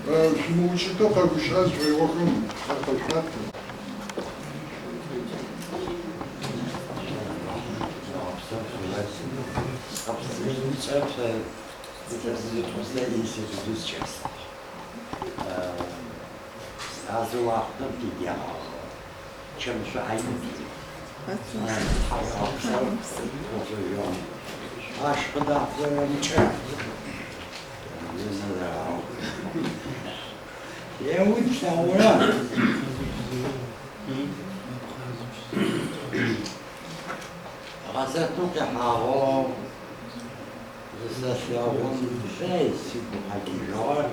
Шъумыукӏытэу къэгущыӏэ зышӏоигъохэм ар къэшъуӏэт. А зы уахътэм тидегъагъ Чэмышъо Аюб. Тхьауегъэпсэу ӏофыжьыгъэм. Ащ къыдафэрэмкӏэ зызэрагъэу. Еуи плъэгъурэ. Гъэзетым къихьагъэу зысэлъэгъум лъэй сыгу къэкӏыжьыгъэр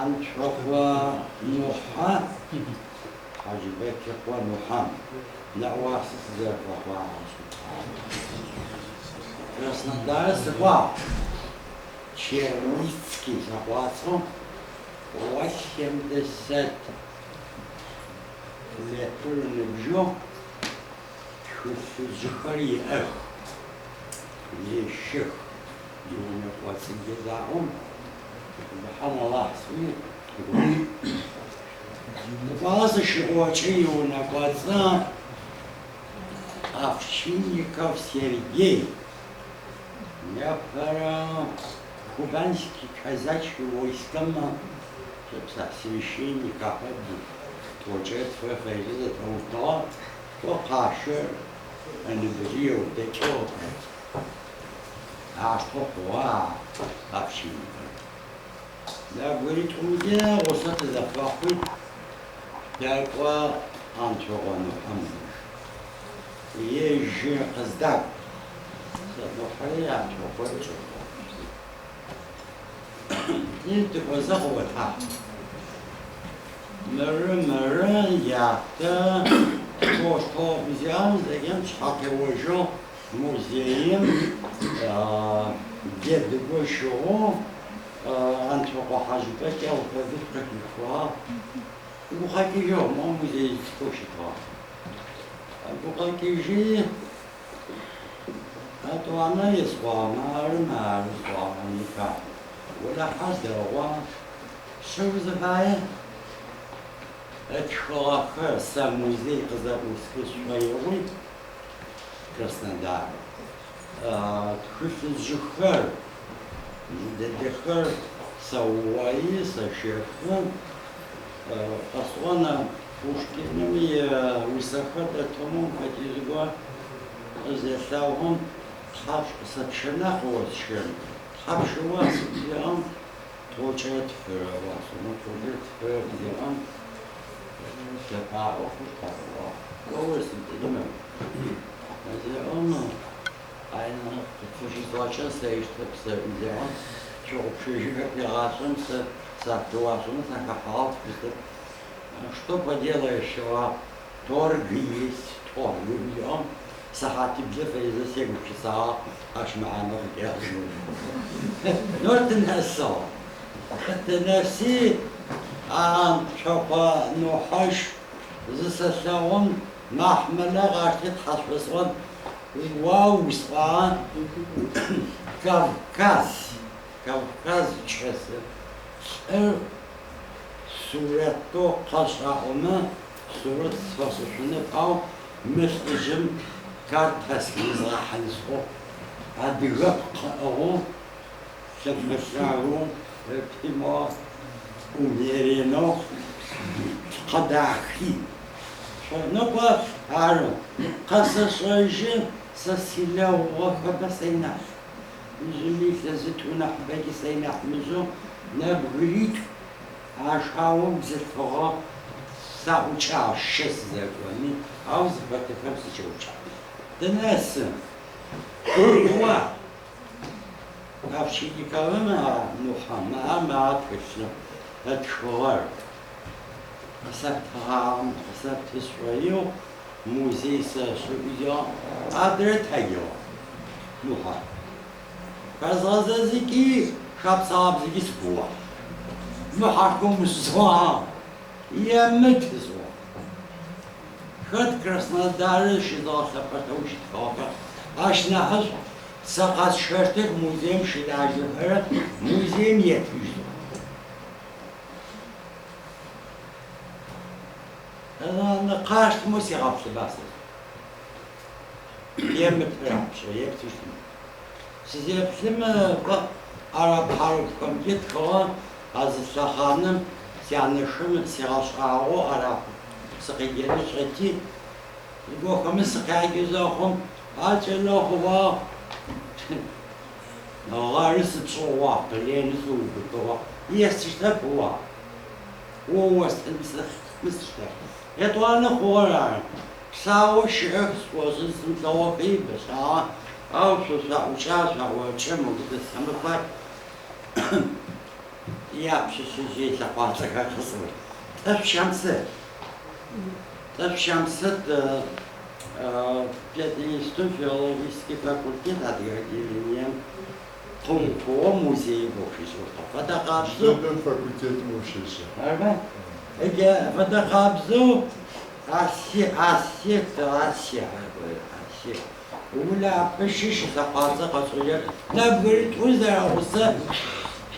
Анцокъо Нухьэ, Хьаджыбэч ыкъо Нухьэ нэӏуасэ сызэрэфэхъуагъэр. Краснодар сыкӏуагъ, Черницкий лъэкъуацӏэу 80 летыр ыныбжьэу тхылъыжъхэр иӏэх, ещэх, иунэ кӏоцӏыкӏэ заӏом, Субхьан Алахь сӏуи, тыкӏуагъ. Сыщыӏокӏэ иунэ кӏоцӏы Овчинников Сергей, непэрэ Кубанский казачий войскэм священник афэд тӏокӏэ-тфырэ фэдизэ зэтеутыгъэ, кӏо къащыр ыныбжьи еутэкӏыгъ. Аущтэу хъугъэ Овчинниковыр. Нэбгыритӏумкӏэ гъусэ тызэфэхъуи, тэкӏо Анцокъо Нухьэм дэжь. Ежь къыздакӏу, сэ Нухьэри Анцокъори кӏыгъугъ. Тыкӏозэ къыӏотагъ. Мыры, мыры, ятэ тӏощтыгъ музеим зэкӏэм тшъхьэ къеожьыгъ музеим джэдыгу щыгъэу Анцокъо Хьаджыбэч алфавит къыхихыгъагъ. Гукъэкӏыжьыгъ, мо музей цӏыкӏоу щытыгъ. Гукъэкӏыжьи Етӏуанэ есӏуагъ, мары, мары сӏуагъэ, Ника. Олахьэ дэгъуа, шъы узыфае? Ытхыгъэхэр сэ музей къызэӏусхы сшӏоигъуи Краснодар. Тхылъыжъхэр, жъы дэдэхэр сэугъои, сэщэфы. Къэсӏон, Пушкиным иусэхэр дэтыгъэм фэдиз горэ къызелъэгъум, тхьапш къысэпщэна къыосщэн? Тхьапш ыуас зеӏом, тӏокӏырэ тфырэ ыуас. Тӏокӏырэ тфырэ зеӏом, лъэпӏаӏо хъущт аӏуагъ. О урысыбзэкӏэ зеӏом, къыпфыщызгъэкӏын сӏощтэп сэ зеӏом, щыгъупшэжьыхэп егъашӏэм сэ сатыуашӏэмэ сахэхьагъэп сӏощтэп. Что поделаешь, торг есть торг зеӏом, сыхьатиблэ фэдизэ сегупшысагъ, ащ мэхьанэ къыкӏэхъу. Нор тынэсыгъ. Тынэси, Анцокъо Нухьэш зысэлъэгъум, махьмэлэ къашти тхьэ шъосӏон, уау сӏуагъэ, Кавказ, Кавказ кӏэсы лӏыр сурэтэу къэшӏаӏомэ, сурэт сфэшӏышъунэп, ау мы лӏыжъым карта сфизгъахьын сӏоу, адыгэпкъ ыӏыгъэу, лъэпэлъагэу, ыпи мо умеренэу къыдахи. Шъоныкъо ары къэсэшӏэжьы сэ силэгъугъэхэбэ сэ нахь мыжъыми, илъэс зытӏу нахьыбэкӏи сэ нахь мыжъэу нэбгыритӏу ашаоу бзылъфыгъэ саӏукӏагъ щэ сызэкӏоми, ау зыхэтыхэм сыкӏэупчӏагъ. Тынэсы. Уа! Овчинниковым Нухьэ мыӏэ тхылъ ытхыгъэр къысэптыгъагъэм къысэпты сшӏоигъу, музей сэшӏы ыӏуи, адрэ тэигъ Нухьэ. Хэзгъэзэзыкӏи шапсыгъабзэкӏи сыкууагъ. Нухьэ умышӏ емыт сӏуагъ. Хэт Краснодары щызыгъэлъэпӏэтэу щытыгъэхэр ащ нахьышӏу сэ къэсщэщтых музеим щылажьэхэрэр музеим етыжьыгъ. Етӏанэ къаштэ моу сегъэплъыба сэ. Емытырапшӏэ, ептыщтмэ. Сызеплъымэ, араб хьарыфхэмкӏэ тхыгъэ а зы лъэхъаным сянэшым сигъэшӏагъэу араб сыкъеджэныр сшӏэти, зыгохэми сыкъяджэ зэхъум, а кӏэлэхъу ыӏуагъ, гъэры сыпшӏыгъуагъ, плены сыуубытыгъуагъ, естыщтэп ыӏуагъ. О остын мысштэп. Етӏуанэ хъугъэр ары. Псаоу щыӏэх сӏозы сымылъэгъугъэхэри бэшӏагъэ, ау шъо шъуаӏукӏа, шъуаӏокӏэ, моу дэсхэмэ фай япшъэшъэжъые лъэкъуацӏэхэр къысӏощт. Тӏэшъу Щамсэт. Тӏэшъу Щамсэт пединститутым филологический факультет Адыгэ академием къыухыгъэу музеим ӏоф щишӏэщтыгъ. Фэдэ къабзэу. Джыдэдэм факультетым ӏоф щешӏэ. Арба? Ыджа фэдэ къабзэу Асе, Асет, Ася, Асе. Улапэ щыщ лъэкъуацӏэ къэсӏожьырэп. Нэбгыритӏур зэрэгъусэ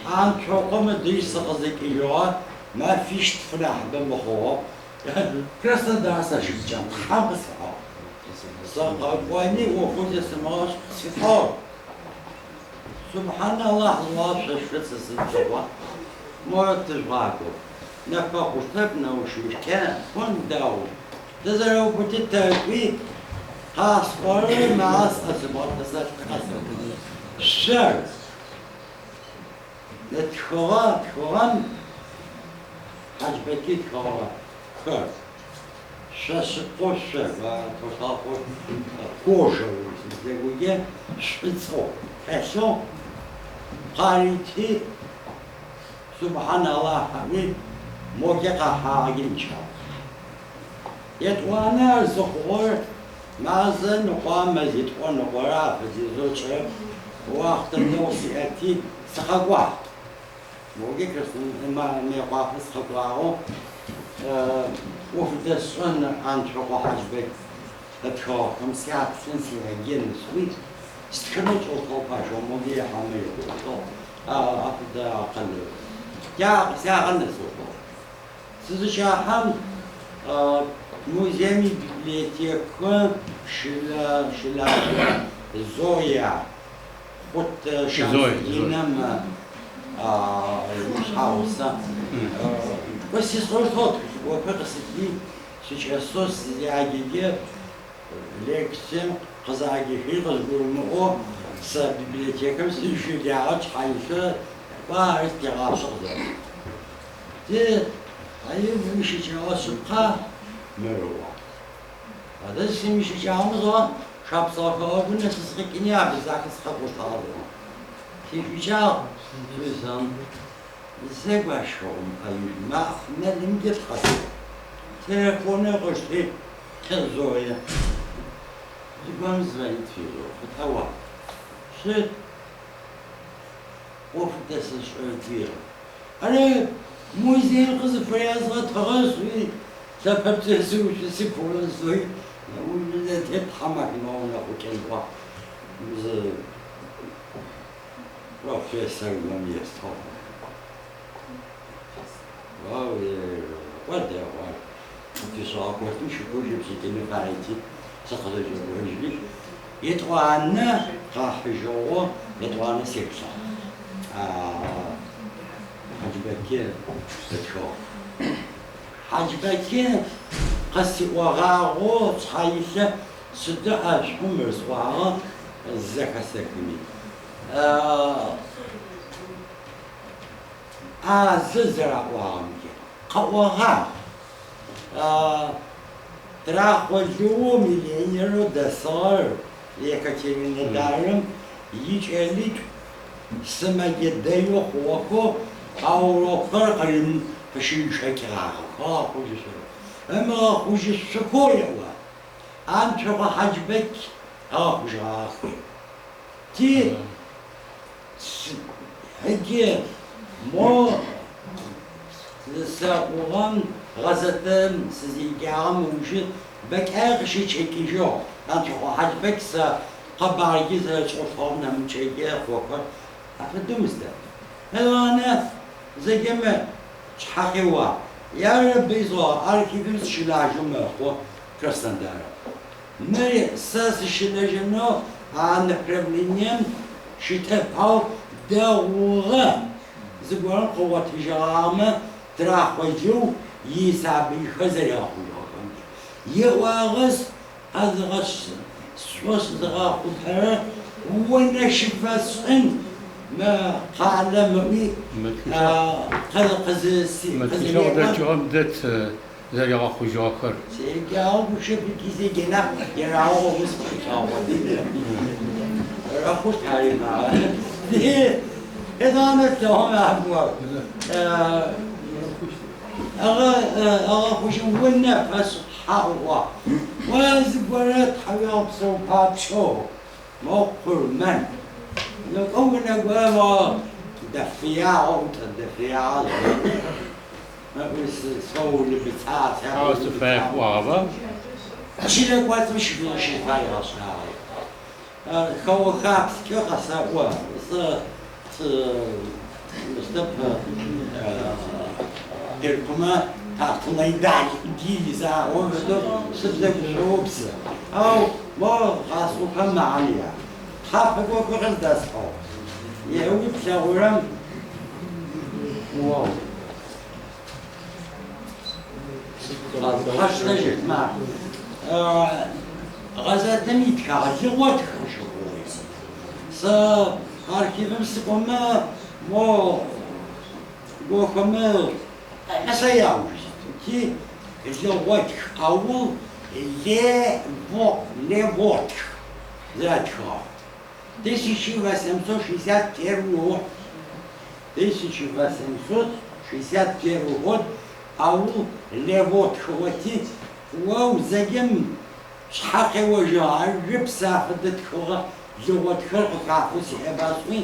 Анцокъом ыдэжь сыкъызыкӏыжьыгъэ мэфищтф нахьыбэ мыхъугъэу Краснодар сащыӏукӏагъ. Тхьэм къысфихьыгъ. Сыкъэкӏони ӏофэу зесымыгъэшӏ къысфихьыгъ. Субхьан Алахь зыӏуагъ шъо шъуц сызыфэгъуа, морэ тыжъугъакӏо. Непэ хъущтэп, неущмыщкӏэ хъун дэгъу. Тызэрэубыти тэкӏуи, къасӏорэр мас къэсыбгъэпэсэлъ Шъэр ытхыгъэ тхыгъэм Хьаджбэчыр ытхыгъэ хэр. Шъо шъыпкъэу шъо, толъагъо кожэ урысыбзэгукӏэ шӏуцӏэу хэлъэу къарити, Субхьан Алахь ыӏуи, моджэ къахьагъэкӏэ ичагъ. Етӏуанэ ар зыхъугъэр мазэ ныкъуа мэзитӏо ныкъорэ афэдизэу кӏэ уахътэ дэгъу сиӏэти, сыкъэкӏуагъ. Моджэ Мыекъуапэ сыкъэкӏуагъэу ӏоф дэсшӏэн Анцокъо Хьаджбэч ытхыгъэхэм сяплъын, сяджэн сӏуи, стхынэу кӏэлъыгъэп ащыгъум, моджэ ехьамэ еӏолӏыгъ, афэдэ акъыл сягъэ нэсыгъ. Сызычӏахьэм музеим ибиблиотекэ щылажьэрэ Зоя Хъут Щамсудинэм ишъхьэгъусэ къысишӏэщтыгъ тхылъыпӏэхэр къысити, сикӏасэу сызяджэкӏэ лекцием къызаджэхи къызгурымыӏоу сэ библиотекэм сызщеджагъэр шъхьаилъэ кӏуа ар тегъашӏэ къызэрэхъу. Ти Аюб уищыкӏэгъэ шъыпкъа мыр ыӏуагъ. Адэ симыщыкӏагъэмэ зыгъэ Шапсыгъэ хэгъэгу нэс сыкъикӏыни Абдзахэ сыкъэкӏощтыгъэ зыгъэ. Сишӏукӏагъ, Сузан, зэгу ащыгъум Аюб махъмэлымкӏэ тхьасыгъ. Телефоныр къышти, Зоя, зыгорэм звонить фишӏыгъ, къытӏэуагъ. Сыд ӏоф дэсышӏэжьи? Ары, музеир къызыфырязгъэтыгъэ сӏуи, лъэпэпцӏый сыушъусыпэу сӏуи, зэтет тхьамафэ унэхъукӏэн ыӏуагъ, зы профессор горэм естыгъ. Кӏо дэгъу ар. Къыфишӏыгъэ кӏотым шыкур жэбзыкӏыны фаети, сыкъызэкӏэкӏожьри, етӏуанэ къахьыжьыгъэу етӏуанэ сеплъыгъ. Хьаджбэчы ытхыгъ. Хьаджбэчы къысиӏогъагъэу шъхьаилъэ сыды ӏэшӏу мыр сӏуагъэ зэхэсэхыми. ӏазэ зэраӏуагъэмкӏэ, къыӏогъагъ. Трахъо Лыоу миллионерэу дэсыгъэр Екатеринодарым икӏэлитӏу сымэджэ дэеу хъугъэхэу Ауропэр Къырым къыщырищэкӏыгъагъэх, ыгъэхъужьышъурэп. Ымыгъэхъужьышъухэу еӏо. Анцокъо Хьаджбэч ыгъэхъужьыгъагъэх. Ти Ыджы мо зысэӏугъэм гъэзетым сызеджагъэм ыужы бэкӏае къыщыкӏэкӏыжьыгъ. Анцокъо Хьаджбэч сэ къэбаркӏи зэрэсшӏэщтыгъэм нэмыкӏэкӏэ ыкъохэр афэдэу мыстэ. Етӏанэ зэкӏэмэ шъхьэ къеуагъ. Ярэби, сӏуагъэ, архивым сыщылажьэу мэхъу Краснодар. Мы сэ сыщылэжьэнэу а направлением щытэп, ау дэгъугъэ зыгорэм къыгъотыжьыгъагъэмэ Трахъо Лыу исабыйхэр зэригъэхъужьыгъэхэмкӏэ. Еӏуагъэшъ, къэзыгъэшъ сшӏошъ зыгъэхъупэрэр унэ щыфэсшӏын мы къалэм ыӏуи Мы тхылъэу къыдэкӏыгъэм дэт зэригъэхъужьыгъэхэр. Седжагъэ гущэпики седжэ нахь ерагъэу сыпылъэгъуи. Рэхъущт ари мары. Етӏанэ тлъэгъум абгъу. Ыгъэхъужьын унэ фэшӏ хьаӏугъуагъ. О зыгорэ тхьауегъэпсэу папкӏэу мо къурмэн. Ныкӏо унэ горэ мо дэфыягъэу ӏутӏэ дэфыягъэ Ау сыфаеп ыӏуагъэба? Чылэ кӏоцӏым щыфаригъэшӏагъ. Хэо-хаплъкӏэ къэсэӏо, сэ сытэп тыркумэ татлы дил заӏо фэдэу сыбзэгушъоупсы. Ау мо къасӏохэм мэхьанэ яӏ. Тхьапэкӏохэр къыздэсхьыгъ. Еуи плъэгъурэм оу. Къэсштэжьыт ма. Гъэзетым итхагъэ Лыгъотх къыщыхъугъи. Сэ архивым сыкӏомэ, мо гохэмэ сэ яуж ситыти, Лыгъотх аул Лево, Левотх зэратхыгъэр. 1861 год. 1861 год аул Левотх ыӏоти, оу зэкӏэм шъхьэ къеожьыгъ, ажэ псы афэдэ тхыгъэ Лыгъотхэр къыхафэу сиӏэба сӏуи,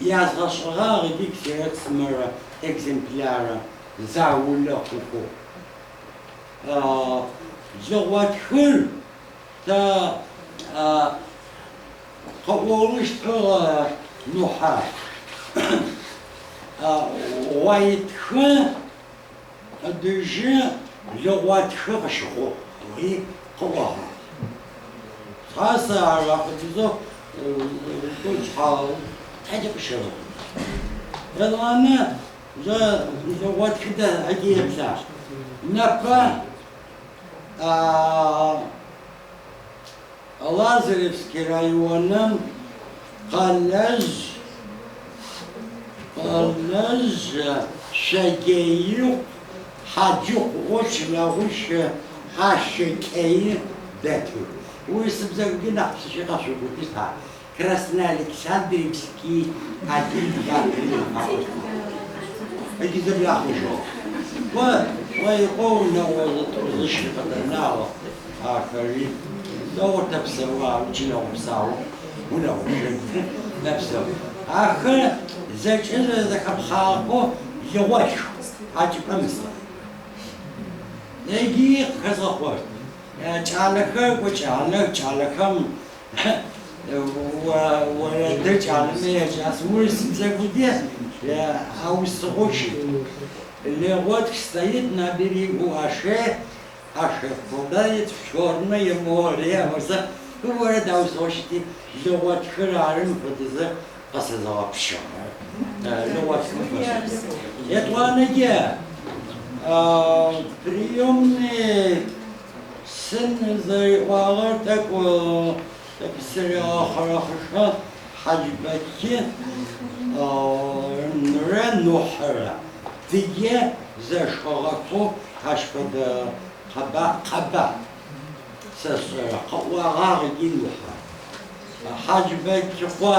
язгъэшӏыгъагъ ыкӏи ксероксымэрэ экземплярэ заулэ хъухэу. Лыгъотхыр Тэ къыӏорыщтыгъ Нухьэ. Гъуаитхы къыдыжьы Лыгъотхы къыщыхъугъ ыӏуи къыӏуагъ. Тхьэ сэ ар афэдизэу тхьэкӏэ къыщэхъу. Етӏанэ Лыгъотхы дэ ыкӏи еплъащ. Непэ Лазаревский районым Къэлэжъ, Къэлэжъ, Шъэгеикъу, Хьаджыкъу ӏоу чылэгъуищ Ащэкӏэи дэтых. Урысыбзэгукӏи нахь псынкӏэу къэшъуубытыщт ар. Красноалександровский один, два, три зыфаӏощтыгъэр. Ыкӏи зэблахъужьыгъ. Кӏо, Къоикъо унэгъо зытӏу-зыщ къыдэнагъ ахэри. Дэгъоу тэпсэу, ау чылэгъо псау, унэгъо нэпсэу. Ахэр зэкӏэ зэрэзэхэпхъагъэхэу Лыгъотх а чӏыпӏэм ыцӏэр. Ыкӏи къыхэзгъэхъощт. Кӏалэхэр кӏо кӏалэх, кӏалэхэм Орэдыр кӏалэмэ якӏас урысыбзэгукӏэ аусыгъэу щыт. Лыгъотх стоит на берегу Аше, Аше впадает в Черное море ыӏозэ, орэд аусыгъэу щыти, Лыгъотхыр ары мыпфэдизэ къэсэзыгъэпщыгъэр. Лыгъотхым фэшӏ. Етӏуанэкӏэ, приемный Сын зэриӏуагъэр тӏэкӏу тӏэкӏу сырегъэхъырэхъышэ Хьаджбэчы рэ Нухьрэ. Дые зэшхыгъэхэу ащ фэдэ къэба къэба сэ сшӏэрэ, къыӏуагъагъ ыкӏи Нухьэ. Хьаджбэчыкъо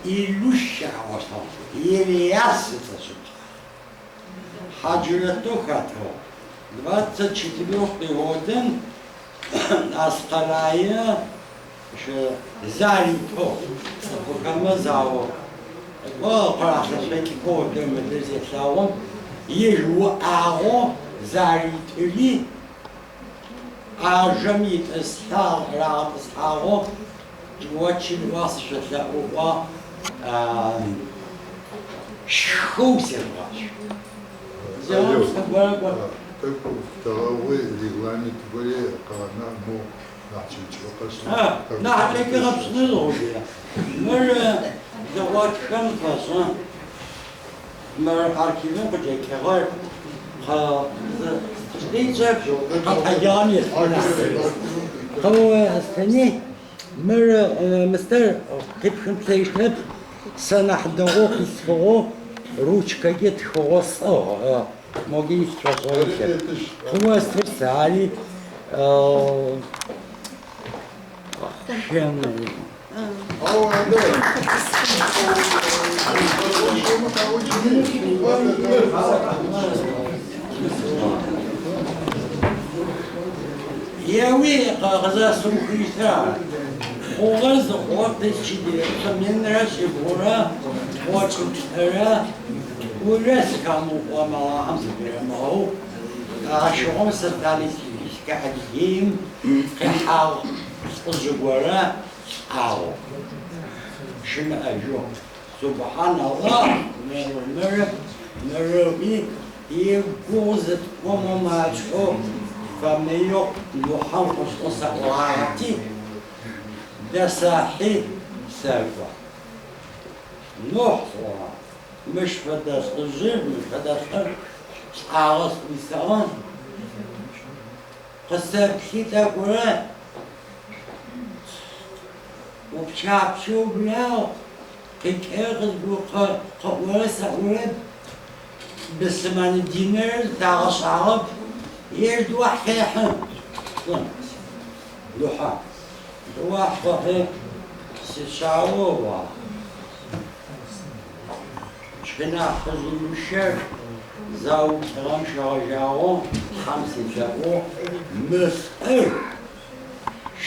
Илущ аӏощтыгъ, Ильяс ыцӏэ шъыпкъэ. Хьаджырэтэу хэтыгъ. 24-й годым Аскъэлае заритыгъ цӏыфыхэмэ зао кӏо къыралъэшъокӏыхэу ыдэ-мыдэ зелъэгъум, ежь уӏагъэу заритыри, ӏажэм итӏысхьагъ, рагъэтӏысхьагъэу очыл ыӏуагъ, сышъолъэӏу ыӏуагъ. Щхэу сежъугъашъу. Зэом лӏы горэ кӏо. Тӏэкӏу тыгъэгъуи регламент гори къэгъэнагъ, моу нахь кӏэкӏыгъэ къэс. Нахь кӏэкӏы къэпшӏыныр зыгъужьырэ. Мыр зыгъотхэм фэшӏы. Мыр архивым къычӏэкӏыгъэр къэтэджыгъэм есӏона. Къэостыни мыр мыстэр къипхын плъэкӏыщтэп. Сэ нахь дэгъоу къисхыгъэу ручкэкӏэ тхыгъэу сӏыгъ. Моги илъ шӏошӏыгъэ илъэп. Къыостыр сэ ари шэн. Ау адэ. Еуи къызэсыухыщтра. Хъугъэр зыхъугъэр 1973 урэ сыхамыукъомэ Алахьым зыферэмыгъэу ащыгъум Социалистическэ Адыгеим къихьагъ лӏыжъ горэ лӏагъэу. Щымыӏэжьэу. Субхьан Аллах, мыр мырыӏуи игугъу зытӏомэ макӏэу фэмыеу Нухьэм къышӏосэӏуагъэти, дэсэхьи сэкӏо. Нухь сӏуагъэ. Мыщ фэдэ лӏыжъыр, мыщ фэдэ лӏыр лӏагъэ сӏуисэгъэн. Къысэплъи тӏэкӏурэ упчапчэу благъ, къикӏэ къыӏорэ сэӏорэ быслъымэн диныр тагъэшӏагъэп, ежь дыуахь къехьы. Духьэ. Дыуахь къыхьы сишъао ыӏуагъ. Шынахьыжъ заукӏыгъэм щегъэжьагъэу Тхьэм селъэӏугъ мы лӏыр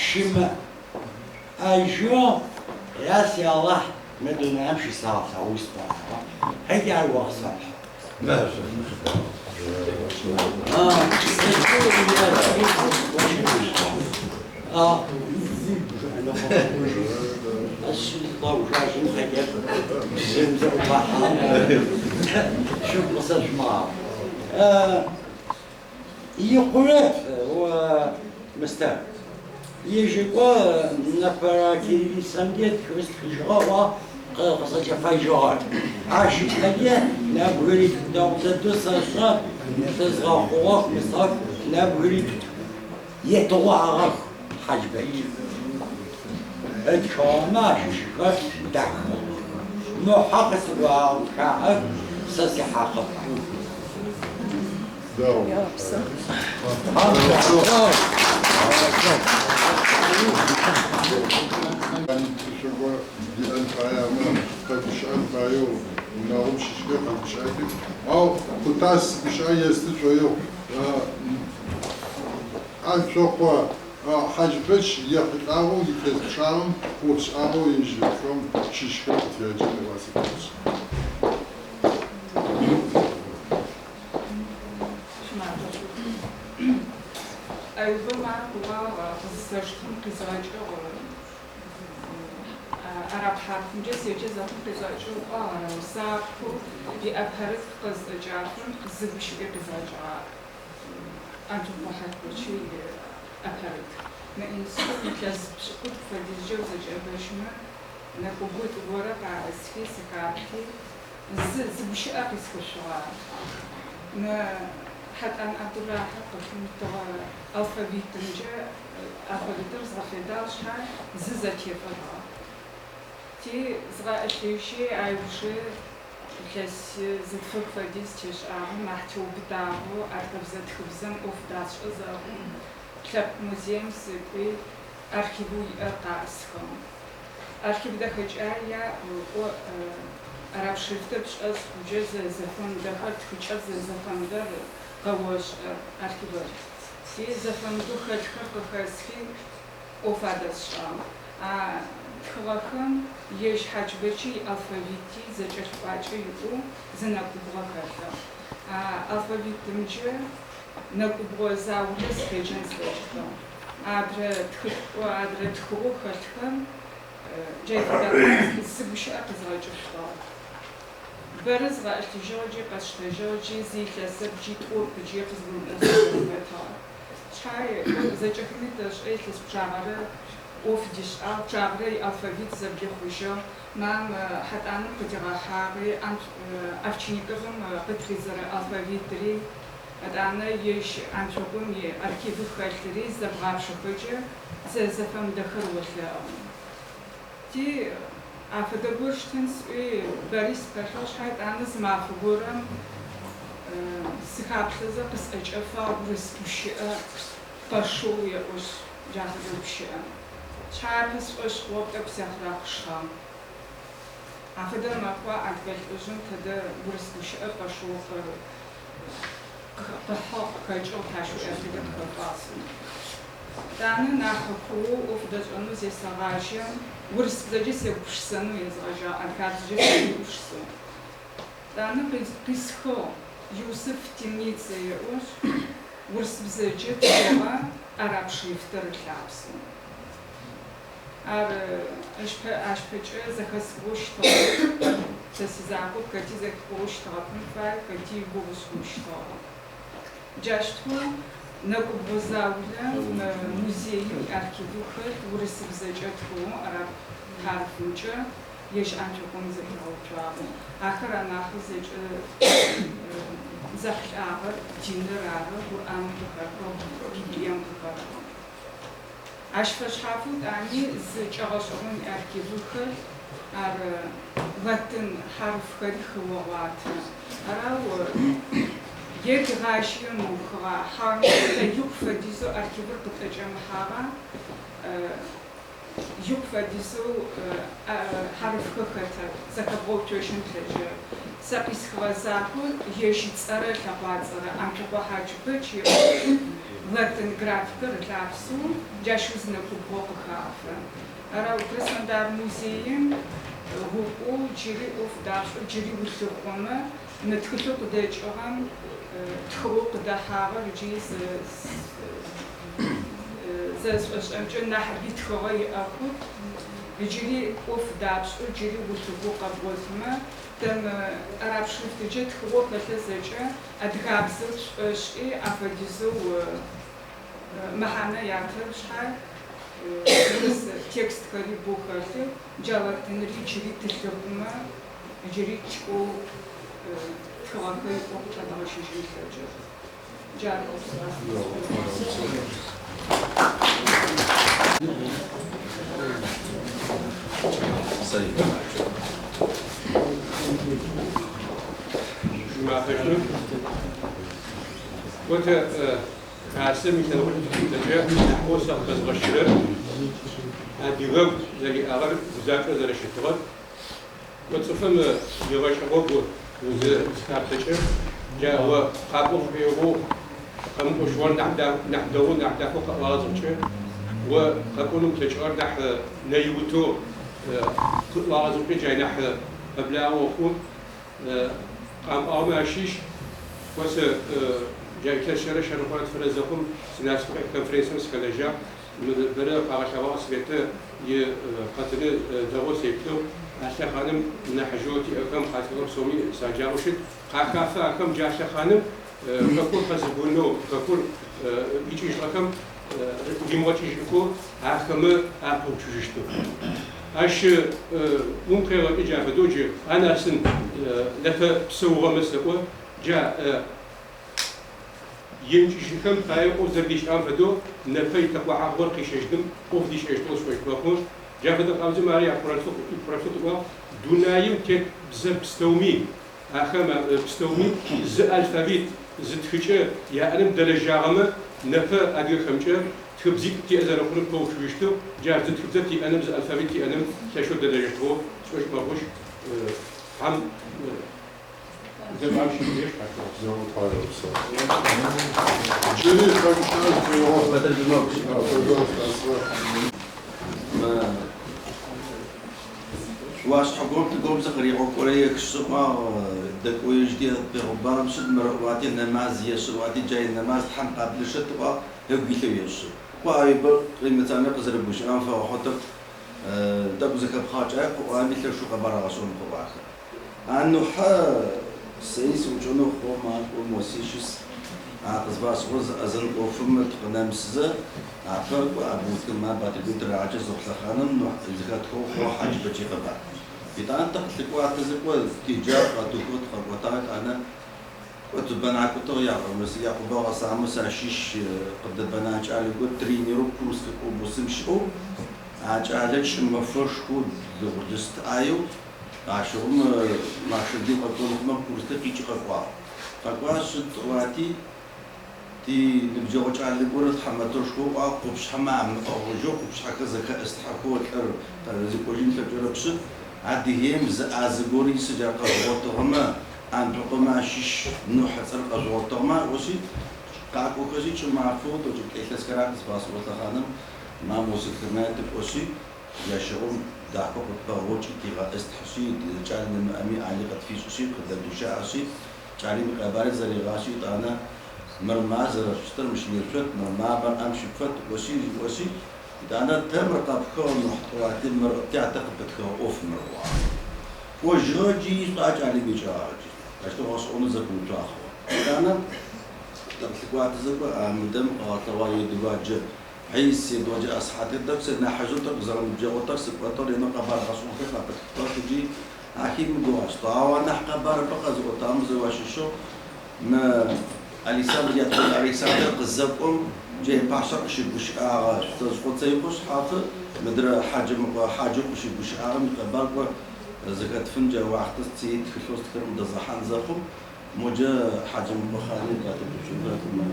щымыӏэжьэу я си Аллахь мы дунаим щысэгъэлъэгъу сӏуагъэ. Хэти ар о къысэпхь. شوف قصة معه يقولك هو مستر يجي نفر كي سمجد كريست جغوا قصة جفاي عاش تلاقي نبغي دون دوسا تزغى خواف مصاف نبغي يتوعرف حجبك اتشوما ششكر دخل نوحق سواء كعب سسي حقق. Ау Къутас гущыӏэ есты шӏоигъу. Анцокъо Хьаджбэч ехьылӏагъэу илъэс пчъагъэм ӏофшӏагъэу ежьхэм щыщхэм къытфеджэн нэӏуасэ. Аюбым ар къыӏуагъ къызысэштым къизгъэкӏыгъ араб хьарфымкӏэ седжэ зэхъум къизгъэкӏыгъ ыӏуагъ, сапэу иӏэпэрытх къызӏэкӏафэм зы гущыӏи къизгъэкӏыгъагъ. Анцокъо Хьаджбэчи иӏэпэрытх. Мы институт илъэс пшӏыкӏутӏу фэдизкӏэ узэкӏэбэщмэ нэкӏубгъуитӏу горэ къаӏысхи сыхаплъи зы гущыӏэ къисхышъугъагъ. Мы Хьатӏан Абдулахьэ къыхиутыгъэ алфавитымкӏэ алфавитыр згъэфедагъ шъхьа зы зэтефыгъэ. Ти згъэӏылъыжьи айужы илъэс зытфых фэдиз тешӏагъэу нахь теубытагъэу адыгэбзэ тхыбзэм ӏоф дасшӏэ зэхъум лъэпкъ музеем сыкӏуи архивэу иӏэр къаӏысхыгъ. Архив дэхэкӏа я кӏо араб шрифтыр пшӏэ схъуджэ зэфэмыдэхэр тхыкӏэ зэфэмыдэр къэошӏэ архивыр. Ти зэфэмыдэу хэлъхэр къыхэсхи ӏоф адэсшӏагъ. А тхыгъэхэм ежь Хьаджбэчи иалфавити зэкӏэлъыкӏуакӏэ иӏэу зы нэкӏубгъо хэлъыгъ. А алфавитымкӏэ нэкӏубгъо заулэ сыфеджэн слъэкӏыщтыгъ. Адрэ тхылъ адрэ тхыгъэу хэлъхэм джай фэдэ зы гущыӏэ къизгъэкӏышъугъ. Бэрэ згъэӏылъыжьыгъ ыкӏи къэсштэжьыгъ ыкӏи зы илъэсэп, джи тӏоп джи къызгурымыӏоу сызэрэхэтыгъэр. Шъхьай, зэкӏэхэми тэшӏэ, илъэс пчъагъэрэ ӏоф дишӏагъ, пчъагъэрэ иалфавит зэблихъужьыгъ. Мам Хьатӏанэм къыдигъэхьагъи, Овчинниковым къытридзэрэ алфавитри, етӏанэ ежь Анцокъом иархивы хэлъыри зэбгъапшэхэкӏэ зэрэзэфэмыдэхэр олъэгъу. Ти афэдэ гор щтын сӏуи, бэри сыпэлъыгъ шъхьай, етӏанэ зы мафэ горэм сыхаплъэзэ къысӏэкӏэфагъ урыс гущыӏэ пошёл еӏошъ, джа фэдэ гущыӏэ. Шъхьай апэ сшӏошъ хъугъэп, тӏэкӏу сехъырэхъышагъ. Афэдэ мэхъуа адыгэ лӏыжъым тэдэ урыс гущыӏэ пошёл къыхьыгъ, къыхэкӏыгъ, тащыӏ афэдэ къыхэкӏуагъ сӏуи. Етӏанэ нахь куоу ӏоф дэшӏэнэу зесэгъажьэм, урысыбзэкӏэ сегупшысэнэу езгъэжьагъ, адыгабзэкӏэ сымыгупшысэу. Етӏанэ къисхыгъ, Юсыф в темнице еӏошъ, урысыбзэкӏэ тхыгъэ араб шрифтыр ылъапсэу. Ар ащ пэкӏэ зэхэсхыгъэу щытыгъэп, сэ сизакъоп, хэти зэхихыгъэу щытыгъэпын фай, хэти игугъу ышӏэу щытыгъэп. Джащтэу нэкӏубгъо заулэ мы музеим иархивэу хэлъ урысыбзэкӏэ тхыгъэу араб хьарыфымкӏэ ежь Анцокъом зэхигъэуцуагъэу. Ахэр анахьэу зэкӏэ зэхьылӏагъэр диныр ары, Къурӏаным къыхэхыгъ, Библием къыхэхыгъ. Ащ фэшъхьафэу тӏани зы кӏэ гъэшӏэгъон иархивы хэлъ, ар латын хьарыфхэри хэогъуатэ. Арау е тигъащэ мыухыгъа, хьауми тэ икъу фэдизэу архивыр къытӏэкӏэмыхьагъа, икъу фэдизэу хьарыфхэр хэтэп, зэхэбгъэуцожьын плъэкӏырэп. Сэ къисхыгъэ закъор ежь ыцӏэрэ ылъэкъуацӏэрэ, Анцокъо Хьаджыбэч еӏошъ, латын графикэр ылъапсэу джащ зы нэкӏубгъо къыхафэ. Арау Краснодар музеим укӏоу джыри ӏоф дапшӏэу джыри улъыхъумэ, мы тхылъэу къыдэкӏыгъэм тхыгъэу къыдэхьагъэр джыри зэрэсшӏошӏэмкӏэ нахьыби тхыгъэ иӏэ хъут. Джыри ӏоф дапшӏэу джыри улъыхъоу къэбгъотымэ, тэ мы араб шрифтыджэ тхыгъэу хэлъыр зэкӏэ адыгабзэу тшӏошӏи, афэдизэу мэхьанэ ятэп шъхьай, урыс текстхэри боу хэлъых, джа латыныри джыри тылъыхъумэ, джыри кӏэу тхыгъэхэр ӏоф къычӏэдгъэщыжьын тлъэкӏыщт. Джар ӏоф Шумафэ шӏу. Кӏо тэ хасэм илъэныкъо тызыплъэкӏэ нахьэу сэ къыхэзгъэщырэр адыгэгу зэриӏагъэр, гузакӏэ зэрэщытыгъэр. Кӏо цӏыфым игъэшӏэ гъогу узыхаплъэкӏэ, джа о къапӏо пшӏоигъоу къэмыӏошъугъэр нахь нахь дэгъоу, нахь дахэу къэӏуагъэ зыхъукӏэ, о къэпӏонэу плъэкӏыгъэр нахь нэиутэу къыӏуагъэ зыхъукӏэ, джай нахь пэблагъэ охъу. Къамыӏуагъэмэ ащыщ, кӏо сэ джа илъэс шъэрэ шъэныкъорэ тфырэ зэхъум синасып конференцием сыхэлэжьагъ. Бэрэ къагъэлъэгъуагъ Светэ и къэтыны дэгъоу сеплъыгъ. А лъэхъаным нахьыжьэу тиӏэхэм къатхыгъэ псоми саджагъэу щыт. Къахафэ ахэм джа лъэхъаным хэкур къэзыбгынэу, хэкур икӏыжьыгъэхэм римыгъэкӏыжьыхэу ахэмэ апэуцужьыщтых. Ащ гум къегъэкӏы джа фэдэу джы анасын непэ псэугъэмэ сэӏо, джа Емыкӏыжьынхэм пае ӏоф зэрэдишӏагъэм фэдэу непэ итэкъухьагъэр къищэжьыным ӏоф дишӏэщтыгъэу сшӏошъ мэхъу. Джа фэдэ къабзэм ар ипхъорэлъф къыӏуагъ, Дунаим тет бзэ пстэуми, ахэм пстэуми зы алфавит, зы тхыкӏэ яӏэным дэлэжьагъэмэ, непэ адыгэхэмкӏэ тхыбзитӏу тиӏэ зэрэхъуным пэуцужьыщтыгъ. Джар зы тхыбзэ тиӏэным, зы алфавит тиӏэным лъэшэу дэлэжьэщтыгъэу сшӏошъ мэхъушъ, Тхьэм. Джыри къэмыкӏырэ шӏоигъо. Уашъхьэгом тыгом зыкъыригъэкӏорэ ехышъ ыӏуагъ, дэкӏоежьти пегъымбарым шъыд мыр ыӏуати, нэмаз ешӏы ыӏуати, джа инэмаз Тхьэм къаблышэт ыӏуагъ, ыгу илъэу ешӏы. Кӏо Аюбэ къимыцами къызэрэгущыӏэм фэгъэхьыгъэу тӏэкӏу зэхэпхъакӏэ къыӏуагъэми лъэшэу къэбар гъэшӏэгъон къыӏуахэ. А Нухьэ сэри сыӏукӏэнэу хъугъэ макӏо, Моси щыс. А къызфасӏорэр зыӏэзэн ӏофым тыкъынэмысызэ, апэ кӏо Абыутым ма Батырбый тырагъэкӏы зыхъу лъэхъаным Нухь зэхэтхэу хъугъэ Хьаджыбэч икъэбар. Етӏанэ тыкъылъыкӏуатэзэ кӏо теджагъ, къэтыухыгъ, тыкъэкӏотагъ, етӏанэ кӏо тыбэнакӏотыгъ, Якъубэ гъэсагъэмэ сащыщ, къыдэбэна кӏалэ горэ тренерэу Курскэ областым щыӏэу, а кӏалэр кӏымэфэшхоу лыгъулыст ӏаеу, ащыгъум Машэдин къэкӏон хъумэ Курскэ къикӏи къэкӏуагъ. Къэкӏуагъ шъыд тӏуати, ти ныбджэгъу кӏалэ горэ тхьамэтэшхоу ыӏуагъ, къупшъхьэмэ амыӏыгъыжьэу, къупшъхьэхэр зэхэӏыстхьэхэу лӏыр зекӏожьын ылъэкӏырэпшъы, Адыгеим зы ӏазэ горэ ис джар къэжъугъотыгъэмэ, Анцокъомэ ащыщ Нухь ыцӏэр къэжъугъотыгъэмэ аӏошъи, къакӏохэшъи кӏымафэу тӏокӏиплӏ илъэсхэр ары къызфасӏорэ лъэхъаным Мамосыхэмэ тыкӏошъи, Джащыгъум дахэу къытпэгъокӏи, тигъэӏыстхьышъи, кӏал нэмыӏэми ӏали къытфишӏышъи, къыдэгущыӏэшъи, кӏалэм икъэбари зэригъашӏи, етӏанэ мыр ма зэрэшъущтыр мыщ ешъот, мыр ма мыр ӏэм щыпфэт ыӏошъи, риӏошъи, етӏанэ тэ мыр къэпхыгъ, Нухь тӏуати, мыр тятэ къыпытхыгъэ ӏоф мыр ыӏуагъ. Кӏожьыгъэ джи шӏуа кӏалэм икӏыгъагъ джи. Ащтэу гъэшӏэгъонэу зэпыуцуагъ хъугъэ. Етӏанэ тыкъылъыкӏуатэзэ кӏо Амыдэм къыгъэлъэгъуа Едыгуаджэ Хьис, Едыгуаджэ Асхьатыр тӏэкӏу сынахьыжъэу тӏэкӏу зэрэныбджэгъоу тӏэкӏу сыкӏотыгъ, ренэу къэбар гъэшӏэгъонхэр къапытхытыгъэх ыкӏи ахи мыгугъэщтыгъ. Ау анахь къэбарыбэ къэзыӏотагъэмэ зэу ащыщыгъ мы Александр Ятӏонэрэ Александр къызэкӏом джа ипашъхьэ къыщыгущыӏагъэ Шъуцэжъыкъо Цэикъо шъхьафы мыдрэ Хьаджэмыкъо Хьаджэу къыщыгущыӏагъэм икъэбар кӏо зэхэтфын джа уахътэ сцые тхылъэу стхырэм дэзгъэхьан зэхъум моджэ Хьаджэмыкъо Хъалид Батырбый мы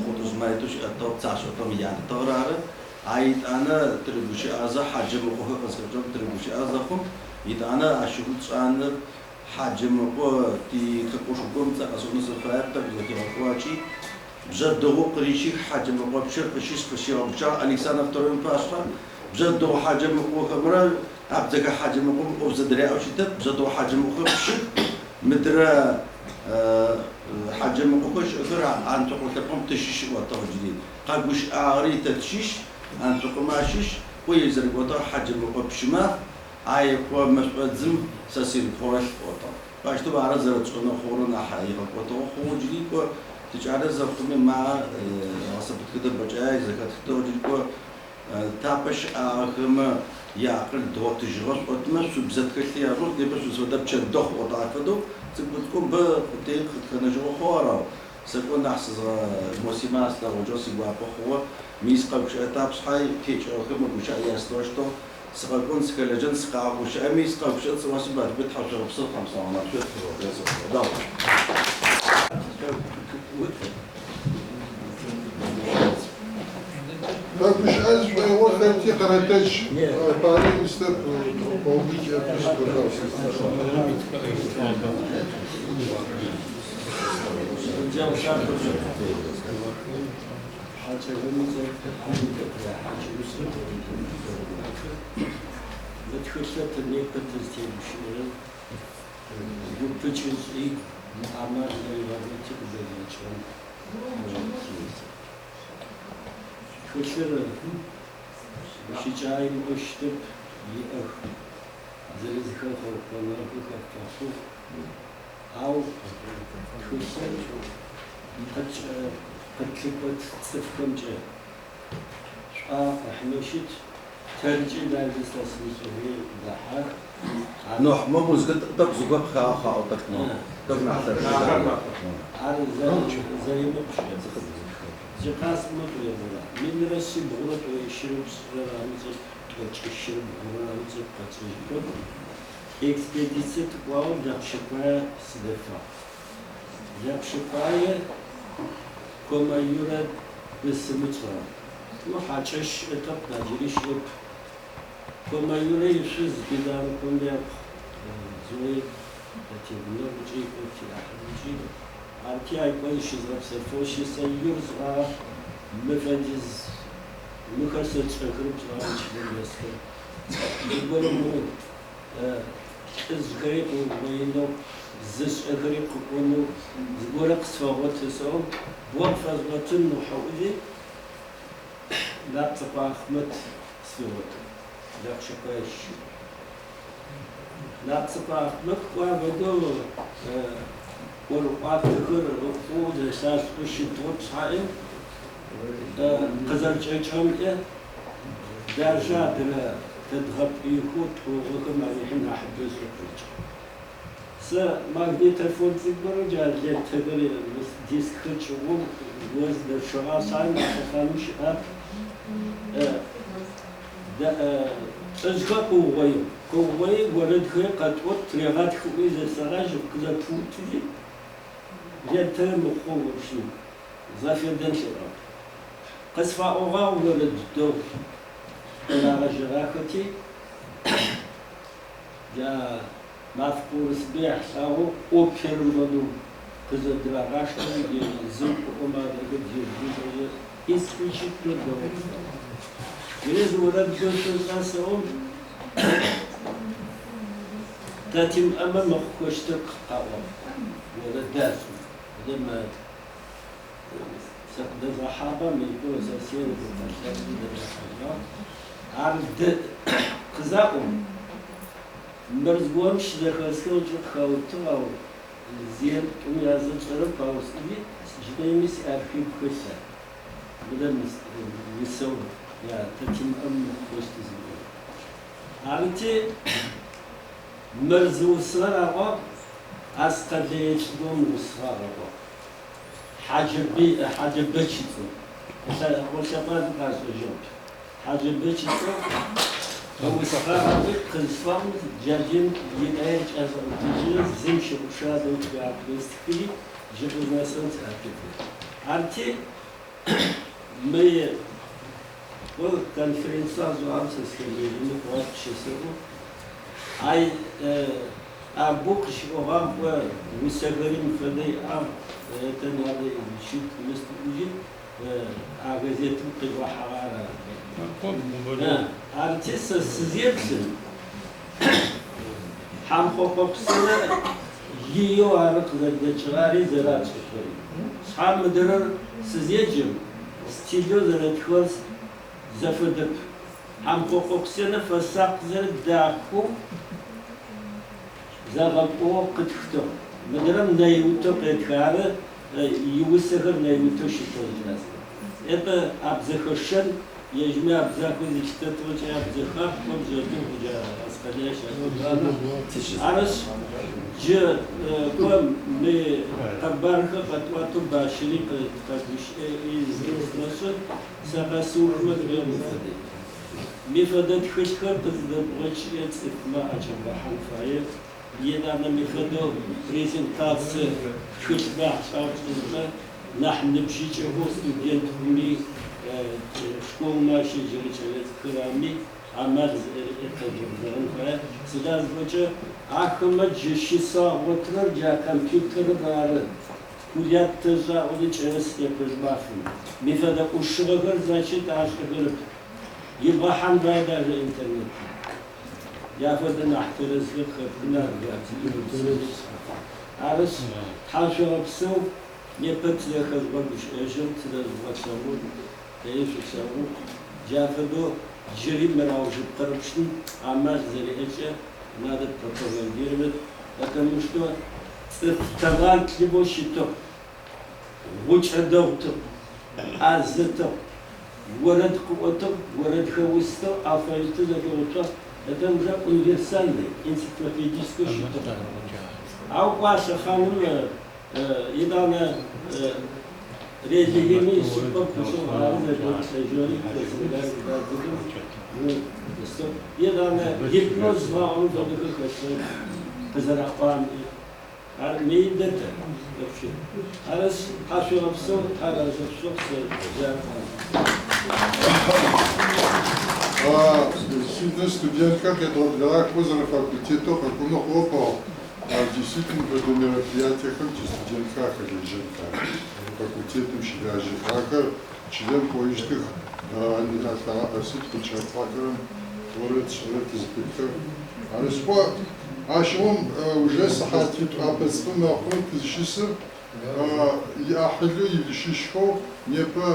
Хъутӏыжъ Маретэу щыӏэтыгъ, Пцашӏэтыгъ, янэтыгъэр ары. А етӏанэ тырыгущыӏэзэ Хьаджэмыкъохэр къызхэкӏыгъэм тырыгущыӏэ зэхъум, етӏанэ ащ ыгу тшӏаныр Хьаджэмыкъо ти тхэкӏошхом цӏэ къэсӏонэу сыфаеп, тӏэкӏу зэхигъэкӏуакӏи, Бжъэдыгъу къырищи Хьаджэмыкъо пщыр къыщис къыщигъэгущыӏагъ Александр Вторым пашъхьэ, Бжъэдыгъу Хьаджэмыкъохэмрэ Абдзэхэ Хьаджэмыкъом ӏоф зэдыряӏэу щытэп, Бжъэдыгъу Хьаджэмыкъохэр пщых, мыдрэ Хьаджэмыкъохэр щыӏэхэр Анцокъо лъэпкъым тыщыщ ыӏотыгъ джыри. Къэгущыӏагъэри тэ тщыщ, Анцокъомэ ащыщ, кӏо ежь зэрыкӏотыгъэр Хьаджэмыкъо пщымаф, Айкъо мэшӏодзым сэ сирыпхъорэлъф ыӏотыгъ. Ащтэу ары зэрэтшӏэнэу хъугъэр нахь игъэкӏотыгъэу хъугъэ джыри кӏо тикӏалэ зэхъуми ма гъэсэпытхыдэ бэкӏае зэхэтхытыгъ джыри кӏо тапэ щыӏагъэхэмэ яакъыл дгъотыжьыгъэ шӏотмэ шъубзэ тхэлъы яжъот непэ шъузфэдэ пчэдыхъу ӏотагъэ фэдэу цӏыкӏу-цӏыкӏоу бэ къутей къытхэнэжьыгъэ хъугъэ ау сэкӏо нахь сызгъэ Мосимэ слъэгъуджыгъ сигуапэ хъугъэ мис къэгущыӏэ тапшъхьай текӏыгъэхэмэ гущыӏэ ястыгъэщтыгъ сыкъэкӏон сыхэлэжьэн сыкъагъэгущыӏэми сыкъэгущыӏэ цӏыфаси Батырбый тхьашъуегъэпсэу тхьамсагъэнашъо дэгъу. Къэгущыӏэ зышӏоигъо хэти къэрэтэдж, пари истэп, полковник епископ. Мы тхылъыр непэ тызтегущыӏэрэр гупыкӏышӏи амал зэригъэгъоти къызэригъэкӏыгъэм Тхылъыр щыкӏаем ыӏощтэп, иӏэх зырызхэр хэукъоныгъэхэр хэфэхъух, ау тхылъыр къытлъыкӏот цӏыфхэмкӏэ шӏуагъэ къыхьынэу щыт, тэркӏи лажьэ слъэсымышӏэри дэхьах. Нухь, мо музыкэ тӏэкӏу зыгор къыхагъэхъагъэу тӏэкӏу мо, тӏэкӏу нахь лъэш. Ар зэримыкъу щыӏэп. Джы къасӏомэ шӏоигъора? 1173 рамыкӏэ 303 рамыкӏэ къэкӏыжьхэм экспедицие тыкӏуагъэу Лапшыкъуае сыдэфагъ. Лапшыкъуае Комэ Юрэ бысымыцӏыгъэ. Ну, хьакӏэщ щыӏэтэп, Наджыри щыӏэп. Комэ Юрэ ишъуз Биданыкъом япхъу Зои тигъунэгъу ыкӏи тиӏахьыл ыкӏи арти айкӏо зыщызгъэпсэфэу щысэ Юр сӏуагъэ мы фэдиз мыхэр сэ тшӏэхэрэп сӏуагъэ чылэм дэсхэр. Зыгорэм лӏыжъхэри къыугъоинэу, зышӏэхэри къыкӏонэу, зыгорэ къысфэгъот сӏоу, бо къыфэзгъотын Нухьэӏули Напцӏэкъо Ахъмэт сфигъотыгъ. Лапшыкъуае щыщ. Нацыкъо Ахъмэт кӏо фэдэу ӏорыӏуатэхэр ыӏоу зэлъашӏэу щытыгъэп шъхьаӏэ къызэрыкӏэкӏыгъэмкӏэ даже адрэ тэдгъэпӏыихэу тӏугъэхэм анахьи нахьыбэ ышӏэу. Сэ магнитофон цӏыкӏур джа лентэхэр дискхэр кӏыгъоу здэчъыгъа шъхьаем а лъэхъаным щыӏап. Лӏыжъхэр къыугъоигъ. Къыугъои орэдхэри къэтӏот, тырегъэтх ыӏуи зесэгъажь къызэпыутыжьи, лентэр мыхъоу общым згъэфедэн лъыӏыгъ. Къысфаӏогъагъ орэд дэгъу къырагъэжьэгъахэти, джа Мафкъо Урысбый ехьылӏагъэу оперым фэдэу къызэдырагъаштэу зым къыӏомэ адрэхэр дежъыужьхэзэ исключительно дэгъоу къыӏуагъ. Джыри зы орэд шъошӏа сэӏом, тэ тимыӏэмэ мыхъухэщтыр къаӏуагъ. Орэда сӏо. Сэ къыдэзгъэхьагъэм икӏо сэ сеу дэзгъэхьажьыгъ. Ар къызаӏом, мыр зыгорэм щызэхэсхыгъ ыкӏи къыхэутыгъ, ау зиер тӏум языр сшӏэрэп, ау сӏуи, джыдэми сиархив хэлъ ар. Мыдэ усэу я тэ тимыӏэм мыхъущт зыӏорэр. Арыти, мыр зыусыгъэр аӏуагъ, Аскъэлэе лӏыгом ыусыгъагъ аӏуагъ. Хьаджэбый, Хьаджэбэч ыцӏэу. Лъэкъуацӏэр къашӏэжьыгъэп. Хьаджэбэч ыцӏэу ыусыгъагъ аӏуи къызфаӏом, джаджэм иӏае кӏэзгъотыжьы, зым щыгъупшагъэу тхыгъэ стхыри, джы къызнэсыгъэм сиархив хэлъ. Арти, мы конференцие ашӏыгъэм сэ сыхэлэжьэнэу хъугъэ къыщысэӏо. Ай Абу къыщиӏогъагъ кӏо усэхэри мыфэдэ иӏагъ, это надо изучить, мыстӏужьи а газетым къигъэхьэгъагъ ар. Арти сэ сызеплъым, Хьамхъокъо Хъусенэ иеу ары къызэрэдэкӏыгъари зэратшӏыхэри. Шъхьам мыдырэр сызеджэм, стилэу зэрэтхыгъэр зэфэдэп. Хьамхъокъо Хъусенэ фэсакъзэ дахэу зэгъэкӏугъэу къытхытыгъ. Мыдырэм нэиутэу къетхы, ары иусэхэр нэиутэу щытыгъ зыкӏасӏо. Это абзэхэ шэн, ежьми абзахэу зилъытэтыгъэкӏэ абзэхап, кӏо бжъэдыгъу джа Аскъэлае щаӏогъагъ. Арышъ, джы кӏо мы къэбархэр къэтӏуатэу бащыри къэгущыӏэи зэшӏы, сэ къэсыухымэ сшӏоигъу фэдэ. Мы фэдэ тхылъхэр къызыдэбгъэкӏырэ цӏыфмэ аӏэкӏэбгъэхьан фае. Етӏанэ мы фэдэу презентацие тхылъмэ ахьылӏагъ нахь ныбжьыкӏэхэу студентхэми, школмэ ащеджэрэ кӏэлэцӏыкӏухэрами амал къэдгъотыгъэн фае. Сыда зыпӏокӏэ ахэмэ джы щысэ агъотырэр джа компьютерыр ары. Кулят тэшӏаӏоли кӏэс непэжь мафэм. Мы фэдэ ӏушыгъэхэр значит ашӏэхэрэп. Ибгъэхьан фае даже интернет. Яфэдэ нахь тэрэзхэр хэпхын адыгабзэкӏэ. Арышъ, тхьашъуегъэпсэу непэ тызэхэжъугъэгущыӏэжьыгъ, тызэжъугъэлъэгъугъ, тэри шъулъэгъугъ. Джа фэдэу джыри мыр аужыпкъэрэпщтын амал зэриӏэкӏэ надо пропагандировать, потому что цӏыф талантливэу щытыгъ, гъукӏэ дэгъутыгъ, ӏазэтыгъ, орэд къыӏотыгъ, орэдхэр усыгъ, алфавитыр зэхигъуцуагъ. Это уже универсальный, энциклопедическэу щытыгъ. Ау кӏо а лъэхъаным етӏанэ религиеми шъыпкъэм пылъыгъ, ары зэкӏоцӏылӏэжьыгъэри Етӏанэ гипноз зыфаӏорэм фэдэхэр хэлъыгъэх къызэраӏуагъэмкӏэ. Ар мыин дэдэ вообще. Арышъ, тхьашъуегъэпсэу, тхьаразэшъугъ сэ джар. Действительно, студентхэр къедгъэблэгъахэу зэрэфакультетэу къэкӏонэу хъугъэп, ау действительно фэдэ мероприятиехэм тистудентхэр ахэлэжьэн фае. Факультетым щылажьэх. Ахэр чылэм кӏоищтых, алъагъэӏэсыт къыкӏэхъуахэрэм тӏорэ тшӏэрэ тызыпылъхэр. Арышъ, кӏо ащыгъум уже сыхьатитӏу апэцӏы мэхъу тызщысыр иӏахьылэу илыщыщхэу непэ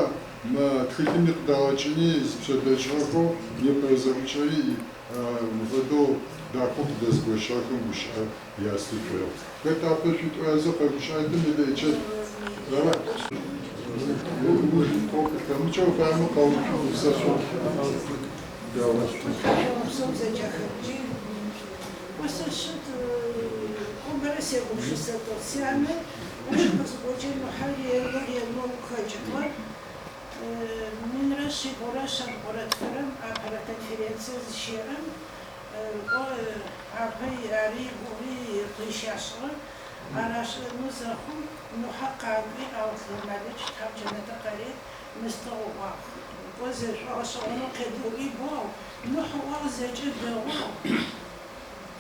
мы тхылъым икъыдэгъэкӏыни зыпшъэдэкӏыгъэхэу непэрэ зэӏукӏэри фэдэу дахэу къыдэзыгощыгъэхэм гущыӏэ ясты шӏоигъу. Хэт апэ шъуитӏу язэу къэгущыӏэтым Мэлэӏичэт? Ара? Ыуж итэу къыхэмыкӏэу фаемэ къэуцу гупсэфэу. Дэгъу. Тхьауегъэпсэу зэкӏэхэмкӏи. Кӏо сэ шъыд кӏо бэрэ сегупшысэтыгъ. Сянэ ащ къызыкӏокӏэ Нухьэ ренэу ренэу хэкӏытыгъэр 1129-рэм апэрэ конференцие зыщеӏэм кӏо апэ ари игугъуи къыщашӏыгъэр ар ашӏэнэу зэхъум Нухьэ къакӏуи Аулъэ Малыч Тхьэм джэнэтыр къарет мыстыгъ ыӏуагъ. Кӏо зэшӏогъэшӏэгъонэу къедэӏуи боу Нухь ыӏуагъ зэкӏэ дэгъоу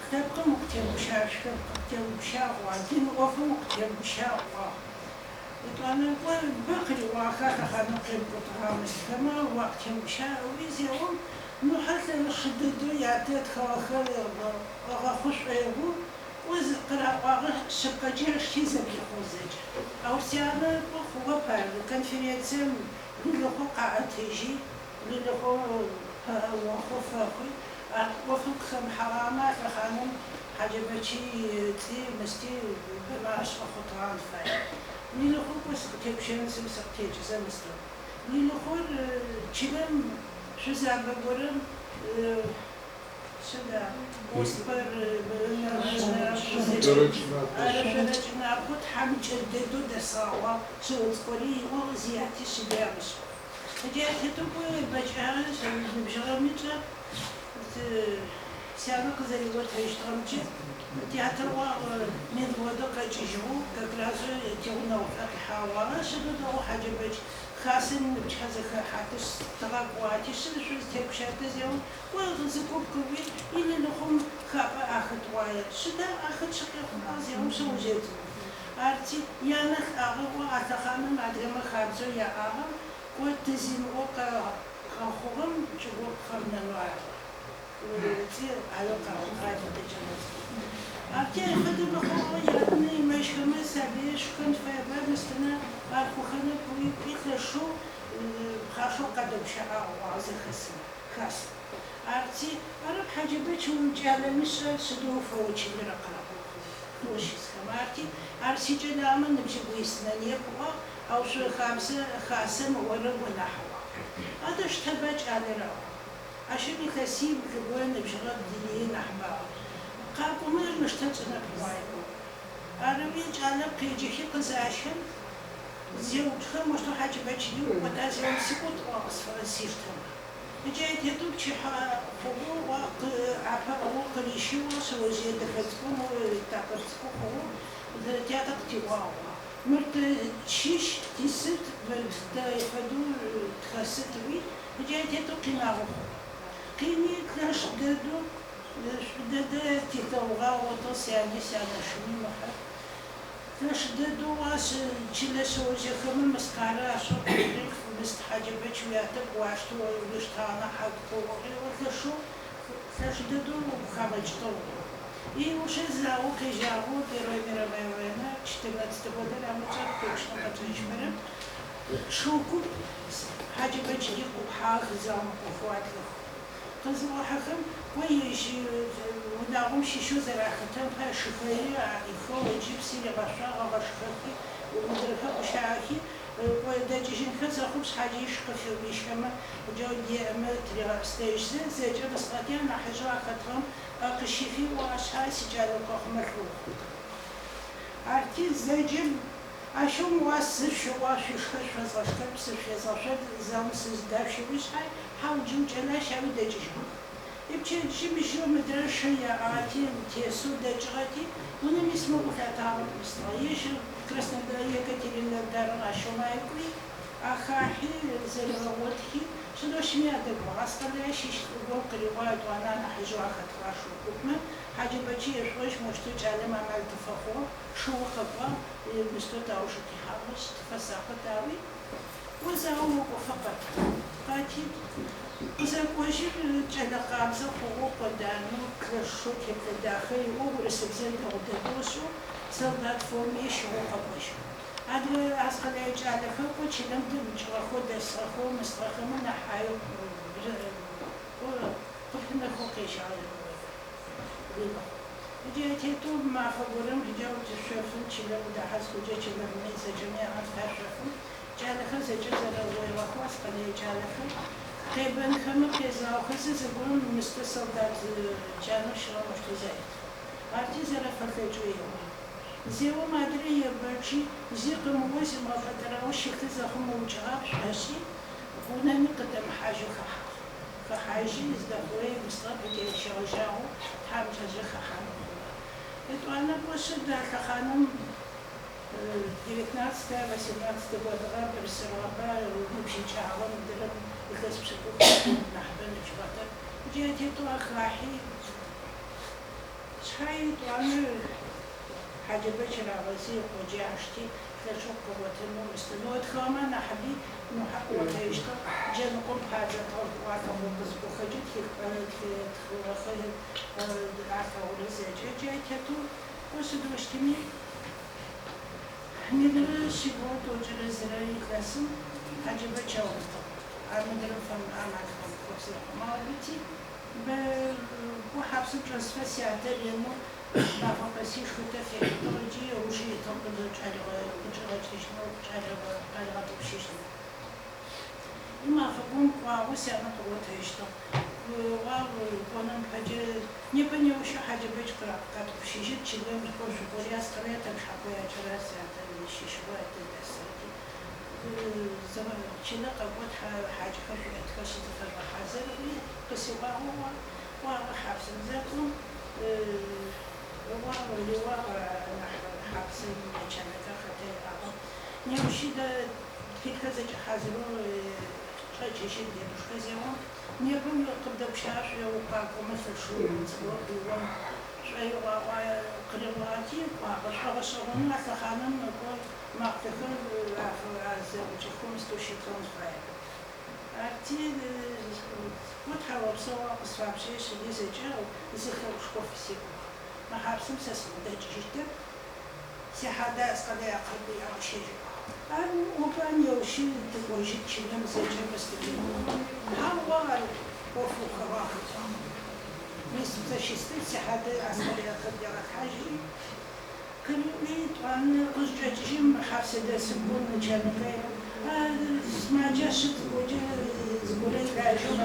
лъэпкъым укъытегущыӏэшъухэп, къытегущыӏагъ ыӏуагъ, дин ӏофым укъытегущыӏагъ ыӏуагъ. Етӏуанэ кӏо бэ къыриӏуагъэха лъэхъаным къемыкӏутыгъэ мыслъхэмэ уакъытегущыӏа ыӏуи зеӏом, Нухьэ лъэш дэдэу ятэ ытхыгъэхэр ыгъэхъу шӏоигъоу кӏо къыраӏуагъэр шъыпкъэкӏэ ышти зэблихъугъ зэкӏэ. Ау сянэ кӏо хъугъэп ар, конференцием Лылыхъу къаӏэтыжьи, Лылыхъу пэӏэохъу фэхъуи, ар ӏофым къыхэмыхьэгъагъэмэ а лъэхъаным Хьаджэбэчи ыцӏи мысти бэмэ ашӏэ хъутыгъэн фае. Лылыхъу кӏо сыкъытегущыӏэн сыгу сыкъытекӏызэ мыстыгъ. Лылыхъур чылэм шъузабэ горэм сыда оспэр шъорэкӏынапэу тхьамыкӏэ дэдэу дэсыгъэгъуагъ, шъэо цӏыкӏури иӏэу зи яти шъыди амышӏэу. Джа тетэу кӏо бэкӏагъэ ныбжьыгъэмикӏэ сянэ къызэриӏотэжьыщтыгъэмкӏэ, тятэ ыӏуагъ Минводы къэкӏыжьыгъэу, как раз тигъунэгъу къихьэгъагъэ, шъыдэу дэгъу Хьаджэбэч хасэм пчыхьэзэхахьатышъ, тыгъэкӏуати, шъыд шъузтегущыӏэтэ зеӏом, кӏо зы куп къыӏуи, илэлыхъум хапӏэ ахэтӏуае. Шъыда ахэт шъыкъехъулӏагъ зеӏом, шъэожъые цӏыкӏу. Арти, янэ лӏагъэ ыӏуагъ, а лъэхъаным адыгэмэ хабзэу яӏагъэм, кӏо ты зимыӏэу къэхъугъэм чӏыгур къыфэмынэнэу аӏо. Ыцӏи аеу къаӏо кӏэлэ цӏыкӏум. Арти, ай фэдэ мыхъугъэ ятнэ имэщхэмэ сабыир шхэн фаеба мыстынэ ар хъухэнэп ыӏуи кӏуи лъэшэу пхъашэу къадэгущыӏагъ ыӏуагъ зэхэсым, хасэм. Арти, арэп Хьаджэбэч укӏалэми шӏэ, сыдэу уфэучылрэ къыраӏуагъ щысхэм. Арти, ар сикӏэлагъэмэ ныбжьи гуисынэниеп ыӏуагъ, ау шъо хабзэ хасэм ыӏорэр гонахь ыӏуагъ. Адэ штэба кӏалэр аӏуагъ. Ащым илъэсибл горэ ныбжьыгъэ блы нахь багъэ. Къакӏомэ мыштэ тшӏынэп ыӏуагъ. Арыуи кӏалэм къеджэхи къызащэм, зеупчӏхэм моущтэу Хьаджэбэч иӏота зеӏом, сыкӏот ыӏуагъ сиштэмэ. Джа тетэу пчыхьэ хъугъэу ыӏуагъ, апэ ӏыгъэу къырищэу шъэожъые дэхэ цӏыкӏум такъыр цӏыкӏу хъугъэу тятэ къытиӏуагъ ыӏуагъ. Мыр тэ тщыщ, тисыт, мыр тэ фэдэу тхэсыт ыӏуи, джа тетэу къинагъэу хъугъэ. Къини лъэш дэдэу, шӏу дэдэ тилъэгъугъагъ отыгъ сяни сянэшыми Нухьэ. Лъэш дэдэу ащ чылэ шъэожъыехэмэ мыскъарэ ашӏэу къыхьри, Мыст Хьаджэбэч уятэ пӏуаштэу уиштагъэ хьаку къыӏуагъ, лъэшэу, лъэш дэдэу угу хагъэкӏытыгъ. И уже зао къежьагъэу Первая мировая война, 14 годыр амыкӏэ точно къэчӏэжьхэрэп. Шыу куп Хьаджэбэч икъупхьагъэх заом кӏохэу адыгэхэу. Къызыӏохьэхэм, кӏо ежь унагъом щыщэу зэрахэтэм пае шыхэри аӏихэу ыкӏи псы ригъэшъуагъ, ыгъэшхэхи, мыдрэхэр ӏущагъэхи, кӏо дэкӏыжьынхэ зэхъум шъхьадж иш къыфиӏуищхэмэ, джау деӏэмэ тыригъэпстэжьзэ, зэкӏэ мыскъати анахьыжъэу ахэтыгъэм ӏэ къыщифи, ыӏуагъ шъхьае сикӏалэ къэхъумэ лӏыухъу. Арти зэджэм ащэу уас зышъущыӏуа шъуишхэ шъозгъэшхэт, псы шъуезгъэшъот, заом сызыдашъущэуи шъхьай, хьау джы укӏэлащ ауи дэкӏыжьыгъэх. Ипчэдыжьым жьэу мыдрэ шы яӏагъэти, тесэу дэкӏыгъэти, унэм исмэ гу лъатагъэп мыстыгъэ. Ежь Краснодар Екатеринодарым ащэумэ айкӏуи, ахахьи, зэригъэгъотхи, сыдэу щыми адэгугъ. Аскъэлае щыщ лӏыгоу къыриӏуагъ етӏуанэ анахьыжъэу ахэтыгъэ шыу купмэ, Хьаджэбэчи ешъуӏожь, моущтэу кӏалэм амал тыфэхъугъэп, шыу къэкӏуагъ, мыстэу тауж къихьагъэшъ, тыфэсакъы тауи. О заом окӏофэ къэт. Къэти, къызэкӏожьыр кӏэлэ къабзэ хъугъэу, къоданэу, лъэшэу теплъэ дахэ иӏэу, урысыбзэр дэгъу дэдэу ышӏэу, солдат форми щыгъэу къэкӏожьыгъ. Адыгэ Аскъэлэе кӏалэхэр кӏо чылэм дэмыкӏыгъэхэу, дэсыгъэхэу, мыстыгъэхэмэ нахь ӏаеу къыпынэхэу къежьагъ. Къины хъугъэ. Джа тетэу мафэ горэм джау шъофым чылэм удахьэ зыхъукӏэ чылэми зэкӏэми яӏэн фае шъофым кӏалэхэр зэкӏэ зэрэугъоигъэхэу Аскъэлэе кӏалэхэр къебэнхэмэ къезаохэзэ зэгорэм мыстэ солдат джанэу щыгъэм аущтэу заитыгъ. Арти зэрэфэлъэкӏэу еуагъ. Зеом адрэ ебэчъи, зи къымыӏоу зимыгъэпӏэтӏэраоу щыты зэхъум ыукӏыгъап шӏошӏи, унэми къыдэмыхьажьэу хэхьагъ. Хэхьажьи, зыдэхъурэ имыстыгъэп ыкӏи щегъэжьагъэу тхьамыкӏэжъыр хэхьанэу хъугъэ. Етӏуанэ кӏо сыд а лъэхъаным XIX-рэ XVIII годыгъэ бырсырыгъэба, ныбжьыкӏагъэ, мыдрэм илъэс пшӏыкӏух нахьыбэ ныбжьыгъэтэп. Джа тетэу ахахьи, шъхьай етӏуанэ Хьаджэбэч рагъэзи, икъоджэ ашти, лъэшэу къыгъотэнэу мыстынэу ытхыгъэмэ анахьыби Нухьэ къыӏотэжьыщтыгъ, джэныкъом падзэтыгъэ алъэгъоу къызыкӏохэкӏэ тхыгъэхэр алъэгъурэ зэкӏэ. Джай тетэу кӏо сыдэу щытми, минрэ шъибгъурэ тӏокӏырэ зырэ илъэсым Хьаджэбэч аубытыгъ. Ар мыдрэм амал фэмыхъоу зэхъум аубыти, бэ кӏо хьапсым чӏэсыфэ сятэ ренэу Мафэ къэси шхытэ фихьытыгъ ыкӏи ыужы итыгъ къычӏигъэкӏыжьынэу, къаригъэтӏупщыжьынэу. Мафэ горэм кӏуагъэу сянэ къыӏотэжьыщтыгъ. Кӏуагъ, кӏоным пэкӏэ непэ-неущэу Хьаджэбэч къатӏупщыжьыт, чылэм кӏо шъукӏори Аскъэлэе Тэпшхьакъуякӏэрэ сятэ щыщыгъэу адэ дэсыгъэти, чылэ къэкӏот хьакӏэхэр шъуиӏэтхэшъ зыфэжъугъэхьазыр ыӏуи къысиӏуагъэу кӏуагъэ хьапсым зэкӏом. Ыӏуагъ, риӏуагъ нахь хьапсым начальникэ хэта иӏагъэм. Неущи дэ тхылъхэр зэкӏэ хьазырэу чӏэкӏыжьын дедушкэ зеӏом, непэ къыбдэгущыӏэ шӏоигъу укъакӏомэ лъэшэу цӏыкӏоу къиӏон шӏоигъу аӏуа къыриӏуагъэти, кӏуагъэ. Шӏогъэшӏэгъонэу а лъэхъаным кӏо махътэхэр зэӏукӏэхэу мыстэу щытыгъэн фае. Арти, кӏо тхьауегъэпсэу къысфапшӏи шъыди зэкӏэ зы лъэӏушхо фысиӏ. Мы хьапсым сэ сыкъыдэкӏыжьыщтэп, сихьадэ Аскъэлэе къырагъэщэжьыгъ. Ар оӏоба неущи тыкӏожьыт чылэм зэкӏэ мыстыкӏыгъ. Хьау, ар ӏоф ухыгъахэкӏыгъ. Мис зэщысты сихьадэ Аскъэлэе къырдегъэлъхьажьри, къыриӏуи, етӏуанэ къызчӏэкӏыжьым хьапсэдэсым кӏон начальникэ сымаджэщы зыгоджэ зыгорэ илажьэу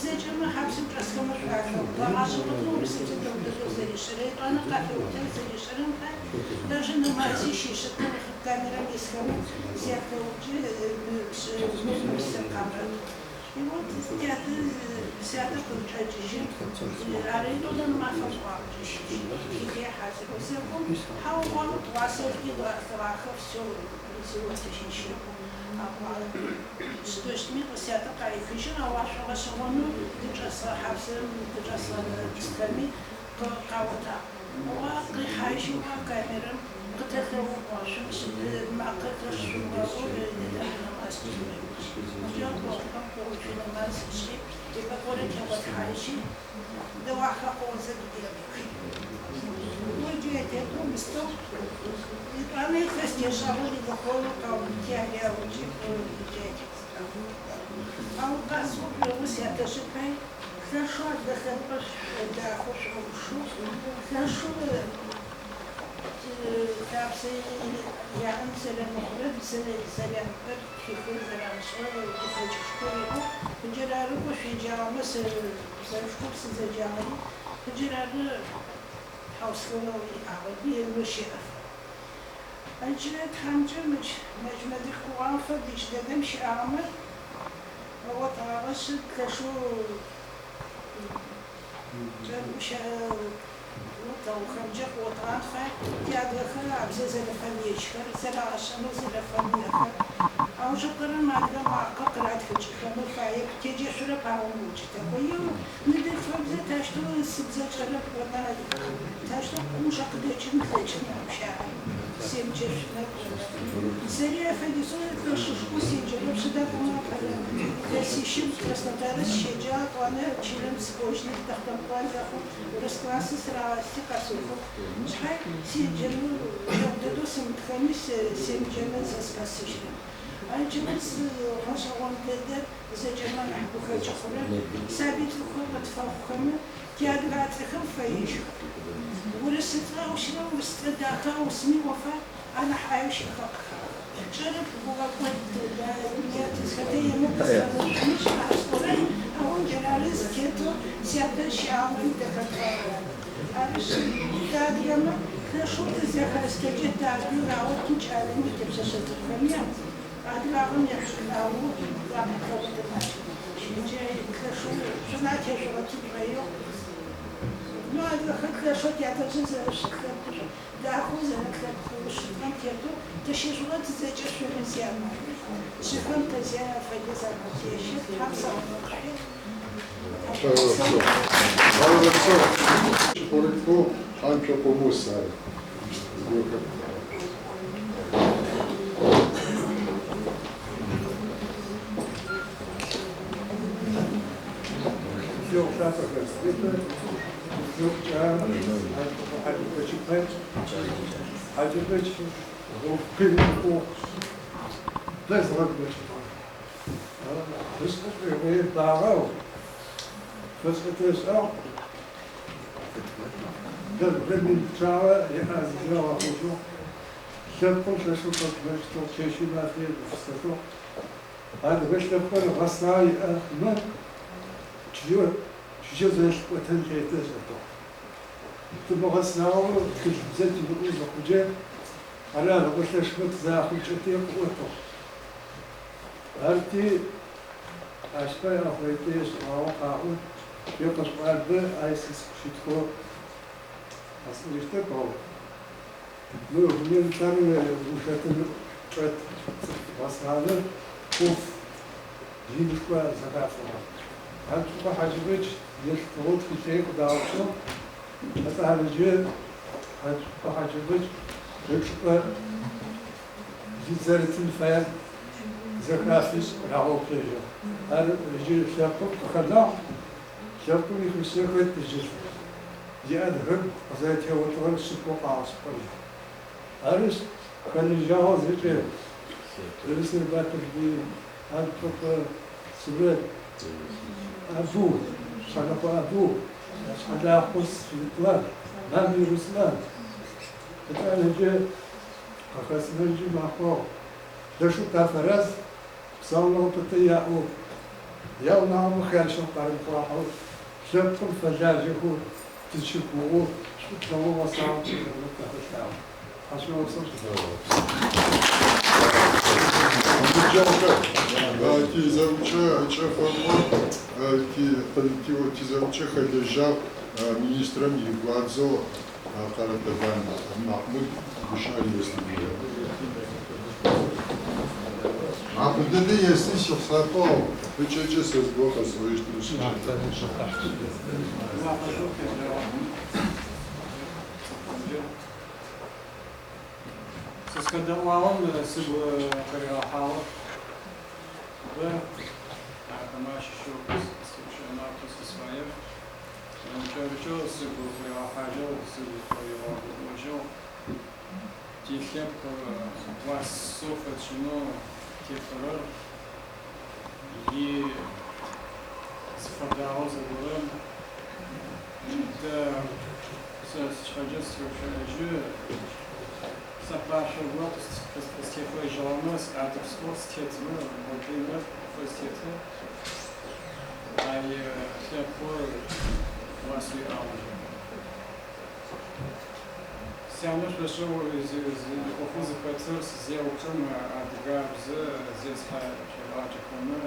зэкӏэмэ хьапсым чӏэсхэмэ шӏу алъэгъугъэ, гъашӏэ урысыбзэ дэгъу дэдэу зэришӏэрэ, етӏуанэ къафеӏотэн зэришӏэрэм пай, даже нэмази щишӏытыгъ камерэм исхэми зяфэукӏы псыр къамрэт. И вот тятэ сятэ къызчӏэкӏыжьым, ары етӏонэ мафэм кӏуагъэкӏэ щыщ. Тхылъе хьазырэу зэкӏом, хьау ӏуагъ, тыгъуасэ дгъэхэ все зиӏотыжьын щыӏэу аӏуагъ. Сыдэу щытми сятэ къарихыжьыгъ, ау ашӏогъэшӏэгъонэу дычӏэсыгъэ хьапсым дычӏэсыгъэ цӏыфхэми къаӏотагъ. Къихьажьыгъ камерэм къытэлъэӏугъ, шъум макъэ шъумыгъэӏу, нэмаз тшӏыщт. Къоуцу нэмаз ышӏи, ипӏэкӏорэ тегъолъхьажьи, дыуахэ къозэ дыдебжи. Уджы тетэу мыстэу, етӏуанэ илъэс тешӏагъэу Ледоколыр къаубыти, ариаукӏи, Ау къасӏо шӏоигъу сятэжъы пай, лъэшэу адыгэ лъэпкъыр дахэу шӏоӏушэу, лъэшэу лъапсэ яӏэн зэрэмыхъурэр, зэрямыӏэр, тхылъыр зэрамышӏэрэр гухэкӏышхо иӏэу, джырары кӏо шъуеджагъэмэ, сэ бзэшхоп сызэджагъэри, джырары тхьаусхэу иӏагъэр енэу щэӏэфэ. Ыджырэ тхьамкӏэ Нэджмэдих хъугъэм фэдищ дэдэм щыӏагъэмэ, ыгъотыгъагъэшъ, лъэшэу дэгъухэмкӏэ къыгъотыгъэн фай, тиадыгэхэр абзэ зэрэфэмыежьхэр, зэрагъэшӏэнэу зэрэфэмыехэр. Аужыпкъэрэм адыгэ макъэ къыратхыкӏыхэмэ фаеп, теджэшъурэп аӏон укӏытэхъо. Еу, ныдэлъфыбзэ тащтэу сыбзэ кӏэрэп ӏона, тащтэу ужэ къыдэкӏын ылъэкӏын ащаӏэ. Семыджэшъунэп ӏонэп. Сэри афэдизэу лъэшышхоу седжэрэп, сыда пӏомэ апэрэ илъэсищым Краснодарэ сыщеджагъ, етӏуанэ чылэм сыкӏожьынэу Тэхъутэмыкъуае зэхъум урыс классым сырагъэси къэсыухыгъ. Шъхьай седжэнэу дэгъу дэдэу сымытхэми семыджэнэу зэспэсыжьырэп. Джы гъэшӏэгъон дэдэр зэкӏэмэ нахь гухэкӏы хъурэр сабый цӏыкӏухэр къытфэхъухэмэ, Тиадыгацӏэхэм фэежьых. Урысыцӏэ аусымэ, урысыцӏэ дахэ аусыми ӏофа, анахь ӏаеу щыӏэхэр къыхахы. Чӏэрэп гугъэкӏод дунае тызхэтэ емыкӏу къысфэмышӏуми шъхьасӏорэр, ау джырары зытетэу сятэ щыӏагъэми дэхэтыгъэр ары. Арышъ, тэ адыгэмэ лъэшэу тызэхэстэкӏэ тыадыг, ау тикӏалэми типшъэшъэ цӏыкӏухэми адыгагъэм ехьылӏагъэу уапэплъэгъу макӏэ. Джы лъэшэу шъунаӏэ тешъугъэты тшӏоигъу. Ну, адыгэхэр лъэшэу тятэжъыр зэрэщыт лъэпкъышӏу дахэу зэрэлъэпкъ шъыпкъэм тетэу тыщыжъугъэт зэкӏэ шъури зиамал. Цыхэм тэ зиафэдэ закъытещы, Тхьэм псауныгъэ къышъует. Тхьауегъэпсэу. Къорытфэу Хьанцокъо Мус ары. Зыгорэхэр. Ныбджэгъу лъапӏэхэр, непэ тызэӏукӏагъэр Анцокъо Хьаджэбэч ыпай. Хьаджэбэч гъогу къин къыкӏугъ, бэ зыгъэгумэкӏыгъэр. Ышӏэ шӏоигъо фэшӏэ тэшӏагъ. Нэбгырэ мин пчъагъэ иӏазэзэ ыгъэхъужьыгъ. Лъэпкъым лъэшэу фэгумэкӏыщтыгъ, чэщи мафи егупшысэщтыгъ. Адыгэ лъэпкъыр гъэсагъэ иӏэ хъумэ, чыжьэу зэрэлъыкӏотэн лъетэ ышӏэтыгъ. Тымыгъэсагъэу тхылъыбзэ тимыӏэу зыхъукӏэ, къэралыгъо лъэшмэ тызахъункӏэти къыӏотыгъ. Арти, ащ пай алфавитэ ешӏыгъагъэу къаӏо, е къышӏуабэ ай сыщытхэу къэсӏощтэп, ау мы гуманитар ушэтын чӏэт цӏыф гъэсагъэр ӏоф инышхо зэхафыгъэ. Анцокъо Хьаджэбэч елъытыгъэу тхылъэри къыдагъэкӏыгъ. Етӏанэджэ Анцокъо Хьаджэбэч ычӏыпӏэ зыдзэрытын фаер зэхафишъ рагъэуцожьыгъ. Ар ыджы лъэпкъым къыхэнагъ, лъэпкъым ихъишъэ хэт ыджы иадыгэгу къызэрэтеутыгъэр шъыпкъэу къагъэшъыпкъэжьыгъ. Арышъ, хэлэжьагъэу зэкӏэ Бырсыр Батырбый, Анцокъо Сурэт, Абу, Шъхьэлэхъо Абу, Шъхьэлахъо Светлан, Мамый Руслъан, етӏанэджэ къыхэсынэжьы мэхъугъ. Лъэшэу тафэраз, псауныгъэ пытэ яӏэу, яунагъомэ хъярщэу къарымыхъуахьэу, лъэпкъым фэлажьэхэу, тызщыгугъэу, шӏу тлъэгъоу гъэсагъэу тиӏэнэу тафэлъаӏо. Тхьашъуегъэпсэу. Ныбджэгъухэр, тизэӏукӏэ ыкӏэ фэкӏо, тизэӏукӏэ хэлэжьагъ министрэм игуадзэу Къэрэтэбан Махьмуд гущыӏэр естыжьыгъ. Апэ дэдэ естын сихьисапыгъ, ыкӏэкӏэ сэ зыгорэ къэсӏощтым сыкӏэдэӏу. Сызхэдэӏуагъэм сыгу къыригъэхьагъэп. Бэ ахэмэ ащыщэу сыгущыӏэнэу апэ сызфаер. Кӏэрыкӏэу сыгу къыригъэхьажьыгъ, сыгу къыригъэгуӏожьыгъ. Тилъэпкъ уасэу фэтшӏынэу тефэрэр и зыфэдагъэу зэгорэм тэ сэ сшъхьэкӏэ сыгущыӏэжьы. Сэпашъо горэ къыстефэжьыгъэмэ, сӏатӏыпсэу сытетмэ, гъотымэ фэстеты. Ай лъэпкъыр уасэу иӏагъ. Сянэ шъошӏэу ӏофэу зыхэтыр сызеупчӏым адыгабзэ зесхьэ кӏэлэегъаджэхэмэ,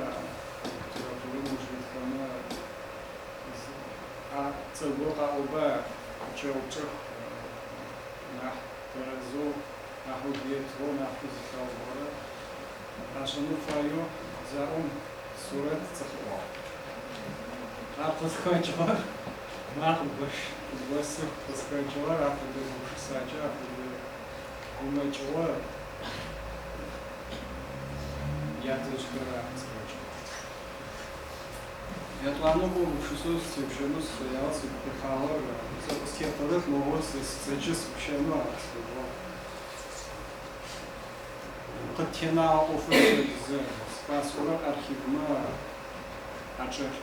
литературэм ыуж итхэмэ а цӏэ горэ къаӏоба кӏэупчӏэх нахь тэрэзэу, нахь угу етыгъэу, нахь узылъэгъугъэрэ ашӏэнэу фаеу заӏом Сурэт цӏыхугъ. Ар къызхэкӏыгъэр мар къыбгосых, къызхэкӏыгъэр афэдэ гупшысакӏэ, афэдэ гумэкӏыгъо ятэжъхэр ар къызхэкӏыгъэр. Етӏуанэу гупшысэу сытепщэнэу сыфэягъ, сыгу къихьагъэр сэ къыстефэрэп, моу сцӏэкӏэ сыпщэнэу ар сфэбгъэ. Къыттенагъэ ӏофыр фэдизэ зыфасӏорэр архивмэ ачӏэлъ.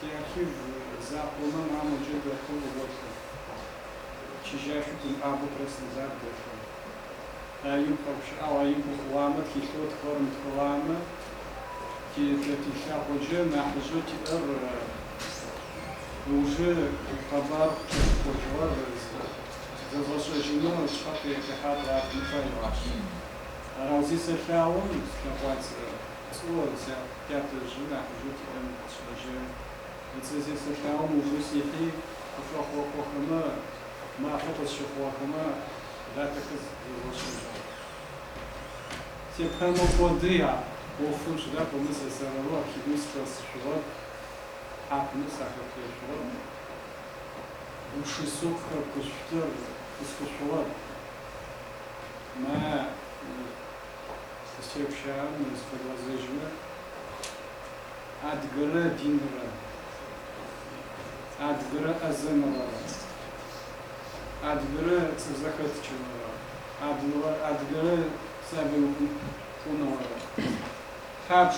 Тиархив Закъомэ мамоджэ дэлъэу ыгъолъыгъ. Чыжьашъуи тимыӏабэу Краснодар дэлъыгъ. Аюб къэгущыӏагъ, Аюб ухъугъамэ, тхылъэу тхыгъэр мытхыгъамэ, ти тэ тилъакъоджэ нахьыжъэу тиӏэр ыужы къэбар къыкӏэлъыкӏожьыгъэр зэзгъэшӏэжьынэу сшъхьэ къихьагъ фаигъ. Арау зи сэлъагъом, слъэкъуацӏэ цӏэу тятэжъы нахьыжъэу тиӏэм сшӏэжьы. Ыцӏэ зи сэлъагъом ыужы сихьи, къыфэхъугъэхэмэ, мафэ къызщыхъугъэхэмэ датэхэр зэзгъэшӏэжьыгъ. Сепхэнэу къодый а ӏофым, сыда пӏомэ сэ сэрэу архивым сычӏэсышъугъэп, хьакъмэ сахэплъэшъугъэп, гупшысэу къыхэпхышъутэр къысхышъугъэп. Ма сызтегущыӏэм зыфэдгъэзэжьымэ, адыгэрэ динрэ, адыгэрэ ӏэзэныгъэрэ, адыгэрэ цӏыф зэхэтыкӏыныгъэрэ, адыгэрэ сабый пӏуныгъэрэ. Тхьапш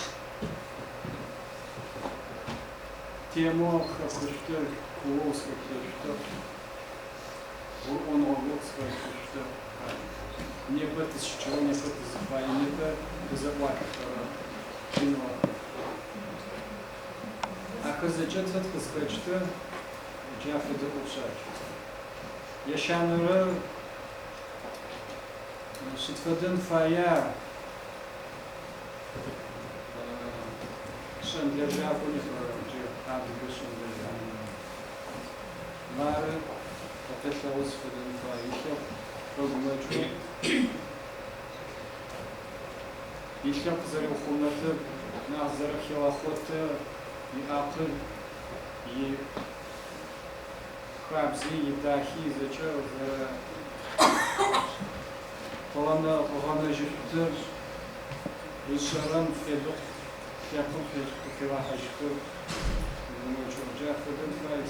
темэу къыхэпхышъутэр, куоу схэплъэшъутэр, гурыӏоныгъэу къысхэшъутэр. Непэ тызщыкӏыгъэ, непэ тызыфае, непэ тызэӏуахырэ кино. Ахэр зэкӏэ тэ тыкъызхэкӏытэ джа фэдэ ӏофшӏакӏ. Ещанэрэ сыд фэдэн фая шӏэнлэжьакӏо непэ адыгэ шӏэнлэжьакӏо. Мары къытэлъэгъу зыфэдэн фая илъэпкъ фэгумэкӏэу илъэпкъ зэриухъумэтыр, нахь зэрэхигъэхъотыр, иакъыл, и хабзи, идахи зэкӏэ зэрэ къыгъэнэжьышъутыр, ышӏэрэм федэу лъэпкъым къыхигъэхьажьытыр гумэкӏэу. Джа фэдэн фай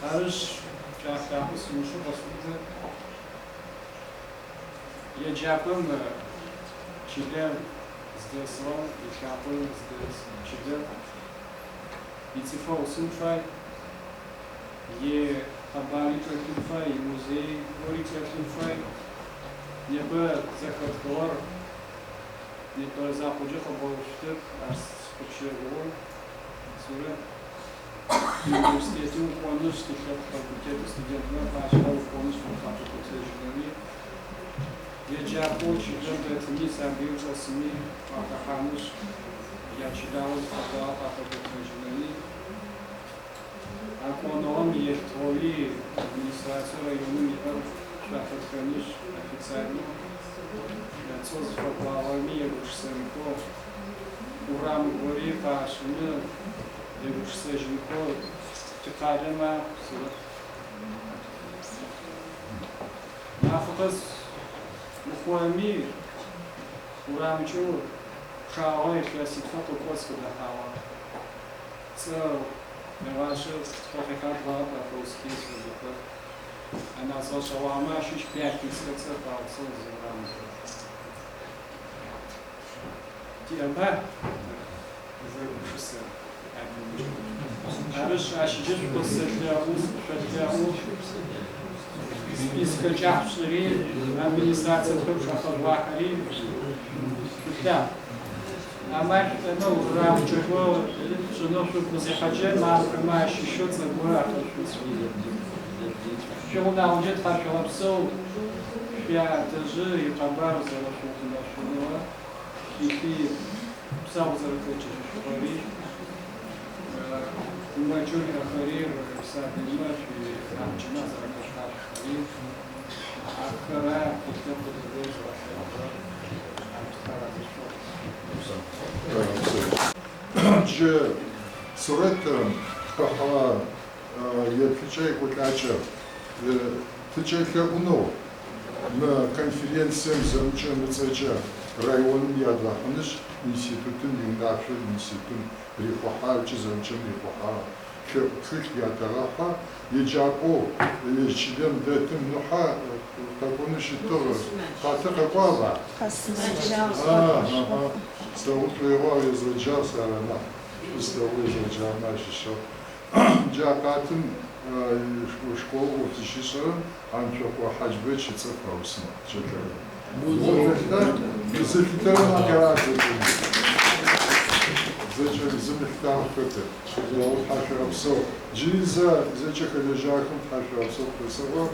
Арышъ, кӏалъакъо сымышӏэу къэсӏотэ. Еджапӏэм чылэ зыдэсыгъэм илъакъо зыдэс чылэ ицӏыфэгъу сын фай, икъэбари чӏэлъын фай, имузей гори чӏэлъын фай. Непэ зэхэтхыгъэр непэ закъоджэ къэбгъэуцутэп, ар къыпщэгугъу. Сурэт университеты укӏонышъ, тилъэпкъ факультеты студентмэ пашъхьэ укӏонышъ къафэкӏотэжьынэуи, еджапӏэу чылэм дэтыми, сабыеу чӏэсыми къахэхьанышъ, ячылагъо зыфэдагъэ къафэкӏотэжьынэуи, акӏоныгъэм елъытыгъэуи администрацие районым иӏэр шъуафэтхэнышъ официальнэу цӏэу зыфэкӏуагъэми егупшысэнхэу, урам гори къашӏыны, егупшысэжьынхэу тикъалэмэ сурэт. Мафэ къэс мыхъуми урамыкӏэу пчъагъэ илъэситфэ къыкӏоц къыдэхьагъэ. Цӏэ егъашӏэ къыхьагъэ къафэусхи сфэдэхэр. Анахь згъэшӏэгъуагъэмэ ащыщ Пятницкэ цӏэ фаусыгъ зы урамыкӏэ. Тиӏэба зэрэгупшысэ. Арышъ, ащ джы шъукъысэлъэӏу, шъолъэӏу, спискэ кӏахь шъушӏыри, администрацием шъуафэжъугъахьэри шъулъагъу. Амал шъуиӏэмэ урамыкӏэхэу шӏынэу шъугу къызихьэкӏэ мафэмэ ащыщэу цӏэ горэ афэшъуус. Шъуигъунэгъукӏэ тхьашъуегъэпсэу, шъуятэжъы икъэбар зэрэшъуухъумэшъуныгъэ, илъи псагъу зэрэхэкӏыжьышъугъэри, гумэкӏэу иӏэхэри сабыймэ шъуинахьыкӏэмэ зэрэхэшъухьашъухэри, ахэра тилъэпкъ къыдэу зыгъэлъэгъурэр амтхаразышъугъ. Джы Сурэт къыхьыгъэ еплъыкӏэ екӏолӏакӏэ тыкӏэлъэӏунэу мы конференцием зэӏукӏэм ыцӏэкӏэ районым ядгъэхьынышъ, институтым иунашъо институтым рихъухьа ыкӏи зэӏукӏэм рихъухьа лъэӏу тхылъ ятэгъэхьэ, еджапӏэу чылэм дэтым Нухьэ къэкӏонэу щытыгъ. Къатэ къэкӏуагъа? Слъэгъу шӏоигъуагъ езгъэджагъ сэ ар анахь. Шӏу слъэгъоу езгъэджагъэмэ ащыщыгъ. Джа къатым школым ӏоф зыщишӏэрэм Анцокъо Хьаджбэч ыцӏэ фаусыгъ кӏэлэхэр. Зылъытэрэм къярэӏэт зэкӏэми. Зэкӏэми, зымылъытагъэ хэтэп. Дэгъу, тхьашъуегъэпсэу. Джыри зэ зэкӏэ хэлэжьагъэхэм тхьашъуегъэпсэу къышъосэӏо.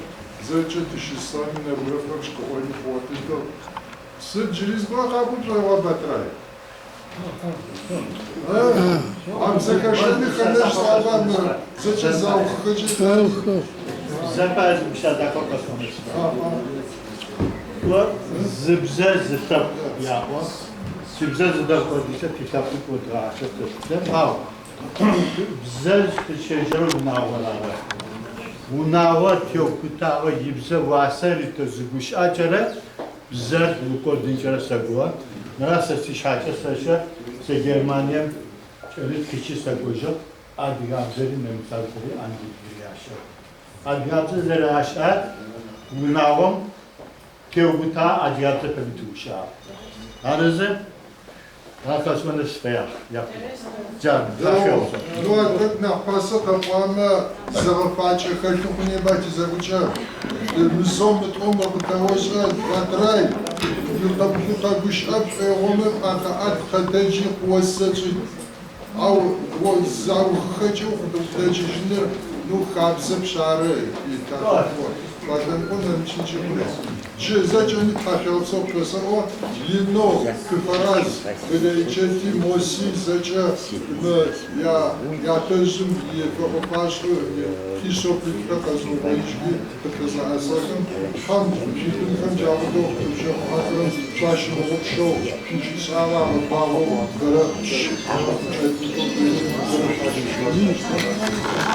Зэкӏэ тыщысыгъэми нэбгырэ пэпчъ къыӏони къыгъотыщтыгъ. Сыд джыри зыгорэ къапӏо пшӏоигъуа, Батырай? Абзэхэшэни хэлэжь сӏуагъэба мы зэкӏэ заухыхэкӏэ? Бзэ пае зы гущыӏэ дахэ къэсӏонэу сыфай. Кӏо, зы бзэ зы лъэпкъ яӏо. Тибзэ зыдэкӏодыкӏэ тилъэпкъи кӏодыгъахэ тэлъытэ. Ау бзэр къызщежьэрэр унагъор ары. Унагъор теубытагъэ ибзэ уасэ ритэу зы гущыӏэкӏэрэ бзэр мыкӏодынкӏэрэ сэгугъэ. Мыра сэ сишъхьакӏэ сэшӏэ, сэ Германием кӏэлитӏу къикӏи сэкӏожьыгъ, адыгабзэри нэмыцабзэри английскэри ашӏэ. Адыгабзэ зэрашӏэр унагъом теубытагъэ адыгабзэ фэдэу тыгущыӏагъ. Арызы ар къэсӏонэу сыфэягъ. Джар, тхьашъуегъэпсэу. Ну, а тӏэкӏу нахь пасэ къэпӏуамэ, зэгъэфакӏэ хэлъы хъунеба тизэӏукӏэ? Мызэу мытӏоу мыр къытэошӏэ, Батырай, укъэгущыӏэ пшӏоигъомэ, пӏэ къэӏэт, къэтэджи, къыосэкӏыт. Ау о заухыхэкӏэ укъыдэкӏыжьыныр, ну, хабзэпшъ ары, талъэныкъо. Шъуалъэныкъо нэмыкӏынкӏи хъунэп. Джы зэкӏэми тхьашъуегъэпсэу къышъосэӏо, инэу тыфэраз, Мэлэӏичэти, Моси зэкӏэ мы я ятэжъым ифэӏо-фашӏэу, хъишъэу пылъхэр къэзыугъоижьхи къытлъызгъэӏэсыгъэхэм, Тхьэм шъуибынхэм джафэдэу къышъущэхъухьэхэрэм шъуащымыгъупшэу, шъуишӏушӏагъэ агъэбагъоу бэрэ къычӏэтынхэу бэрэ шъуащыщыгъ.